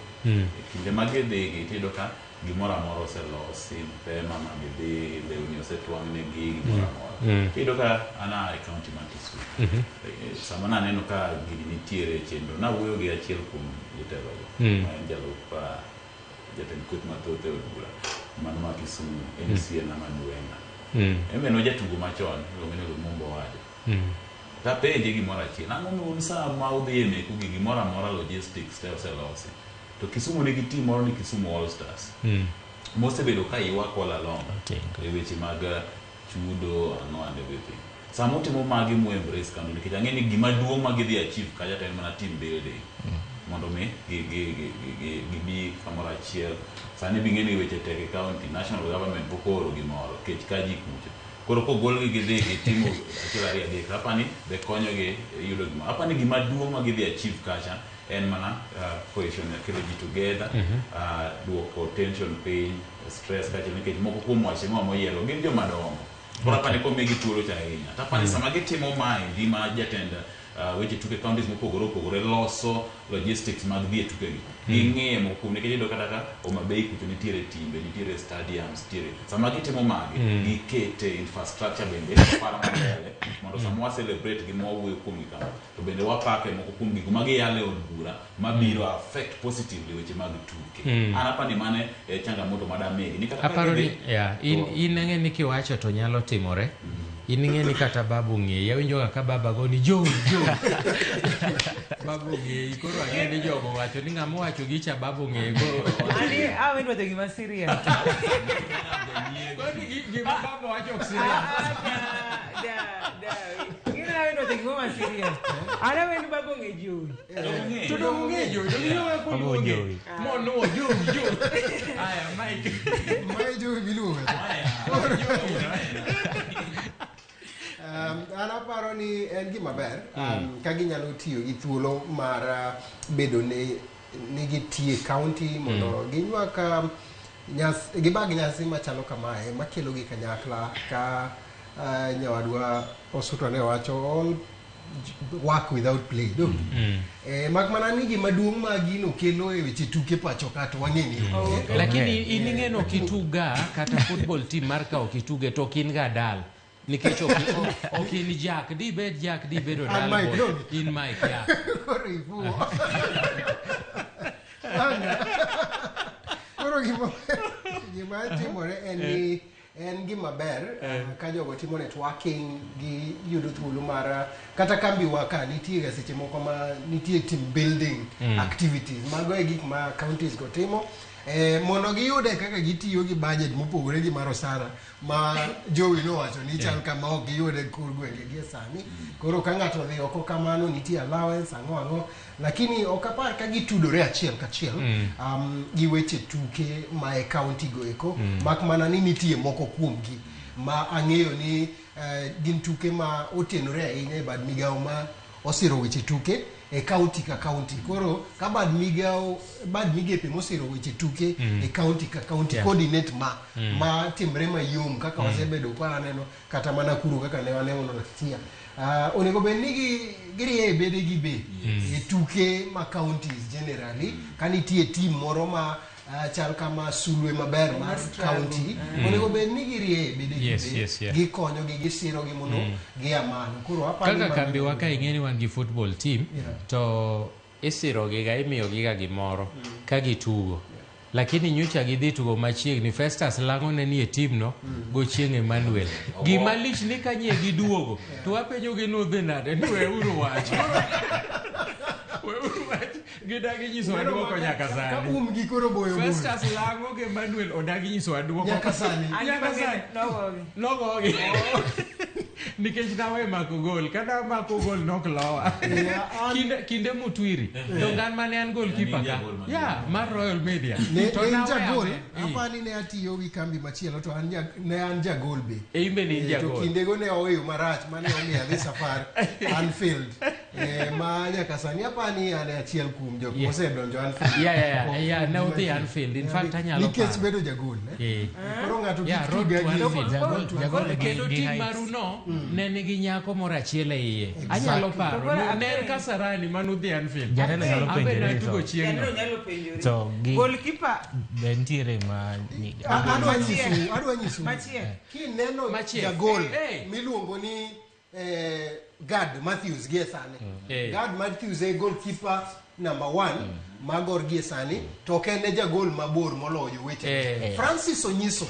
Kinde ma gidhi gi tiyudo ka Gimoro amora oselosi mapema ma gidhi, lewni osetwang'negi, gimoro amora. Iyudo ka an a e county mar Kisumu. Sama naneno ka gini nitiere e chenro, nawuoyo gi achiel kuom jotelogo, ma en jalup jatend kweth mathoth e od bura mano ma Kisumu, MCA Naman Wenga. En be nojatugo machon, iluonge ni Lumumba Owade. Tapenje gimoro achiel, ang'o ma un sama udhi e meku gi gimoro amora logistics te oselosi. To Kisumu nigi team moro ni Kisumu All Stars. Mosebedo ka ywak all along e weche mag chudo ang'o and everything. Sama utimo magi mu embrace kando nikech ang'e ni gima duong' ma gidhi achieve kacha to en mana team building. Mondo mi gibi kamoro achiel. Sani bing'e ni weche tek e county, national government pok ooro gimoro, kech ka ji kucho. Koro kogolgi gidhi gitimo achiel ariyo adek, apani be konyogi yudo gimoro. Apani gima duong' ma gidhi achieve kacha en mana cohesion, kelo ji together, duoko tension piny, stress kachiel nikech moko kuom wache moa moyiero gin joma dongo. Koro apani komigi thuolo cha ahinya. To apani sama gitimo maendi ma jatend weche tuke counties mopogore opogore loso logistics mag dhi e tukegi. Ging'iye moko kuom nikech iyudo kata ka Homa Bay kucho nitiere timbe, nitiere stadiums, nitiere. Sama gitimo magi, gikete infrastructure bende paro mambele mondo sama wa celebrate gi mwawuoyo kuomgi kama to bende wapake moko kuom gigo ma giyalo e od bura mabiro affect positively weche mag tuke. An apani mane e changamoto madamigi ni kata ka Aparo ni gidhi yeah, in ang'e ni kiwacho to nyalo timore. In ing'e ni kata babu ong'eyi. Awinjo ga ka baba go ni Jowi, Jowi. Babu ong'eyi. Koro ang'e ni jogo wacho ni ng'ama owacho gicha babu ong'eyi. Koro Ani awinjo wacho gima serious. Koro gima baba wacho ok serious. Gino awinjo wacho gima serious. An awinjo babu ong'e Jowi. To dong ong'e Jowi. Dong ing'eyo kaka Babu oluonge. Jowi. Monuo Jowi, Jowi. Aya, Mike. Mae Jowi miluongo. An aparo ni en gima ber ka ginyalo tiyo gi thuolo mar bedo ni gitie county mondo ginywak gibag nyasi machalo kamae makelo gi kanyakla ka nyawadwa Osuto ne wacho all work without play do. Mak mana ni gima duong' ma gino kelo e weche tuke pacho ka to wang'e ni onge. Lakini in ing'e no kituga kata football team mar ka ok ituge to ok in ga dal. Nikech ok in Jack, di bed Jack, di bedo An dal. Mike, boy. donge? In Mike, yeah. Koro ifuwo. Koro gima timore en ni en gima ber ka jogo timo networking gi yudo thuolo mar kata kambi wa ka nitie ga seche moko ma nitie team building activities. Mago e gik ma counties go timo. Mondo giyude kaka gitiyo gi budget mopogore gi mar osara ma Jowi nowacho ni chal kama ok giyude kor gwenge gi e sani. Koro ka ng'ato odhi oko kamano nitie allowance ang'o ang'o, lakini ok apar ka gitudore achiel kachiel gi weche tuke ma e county go eko. Mak mana ni nitie moko kuomgi ma ang'eyo ni gin tuke ma otenore ahinya e bad migawo ma osiro weche tuke e county ka county. Koro ka bad migawo, bad migepe mosiro weche tuke e county ka county coordinate ma ma timre mayom kaka wasebedo ka waneno kata mana kuro kaka ne waneno last year. Onego bed ni girie e bedegi be e tuke ma counties generally ka nitie team moro ma chal kama sulwe maber mar county onego bed ni girie e bedegi be gikonyogi gisirogi mondo gia malo. Koro aparo kaka kambi wa ka ing'e ni wan gi football team to isirogi ga imiyogi ga gimoro ka gitugo. Lakini nyocha gidhi tugo machiegni, Festus lang'o ne nie team no gochieng' Emmanuel. Gima lich ni kanye giduogo to wapenjogi ni udhi nade, ni weuru wach. Weuru wach. Gidagi nyiso duoko nyaka sani. Ka umgi koro boyo boyo. Festus lang'o gi Emmanuel odagi nyiso duoko nyaka sani. Nyaka sani. Nogogi. Nikech nawe mako gol, kata mako gol nok lowa. Kinde Mutwiri, to ngan mane an goalkeeper ka. Yeah, mar Royal Media. Ne en jagol, apani ne atiyo gi kambi machielo to an ne an jagol be. E imbe ne in jagol. To kindego ne oweyo marach mane omiyo adhi safar Anfield. Ma nyaka sani apani an e achiel kuom jok mosedonjo Anfield. Yeah, ne udhi Anfield. In fact, anyalo Nikech paro. bedo jagol. Eh. Koro ng'ato Yeah, kik road tuga to gi Anfield. Road to Anfield. Kendo tim maru no ne nigi nyako moro achiel e iye. Anyalo paro. Ne en Kasarani manudhi Anfield. Janeno nyalo An be penjore natugo to- chieng'no. Janeno nyalo penjore. To gi- Goalkeeper Be nitiere ma Adwa nyisou, adwa nyisou. Machiek. Kineno Machiek. jagol Hey. miluongo ni Gad Matthews gie sani. Hey. Gad Matthews e goalkeeper number 1 magor gie sani to ok en e jagol mabor moloyo jowetene. Hey. Francis Onyiso.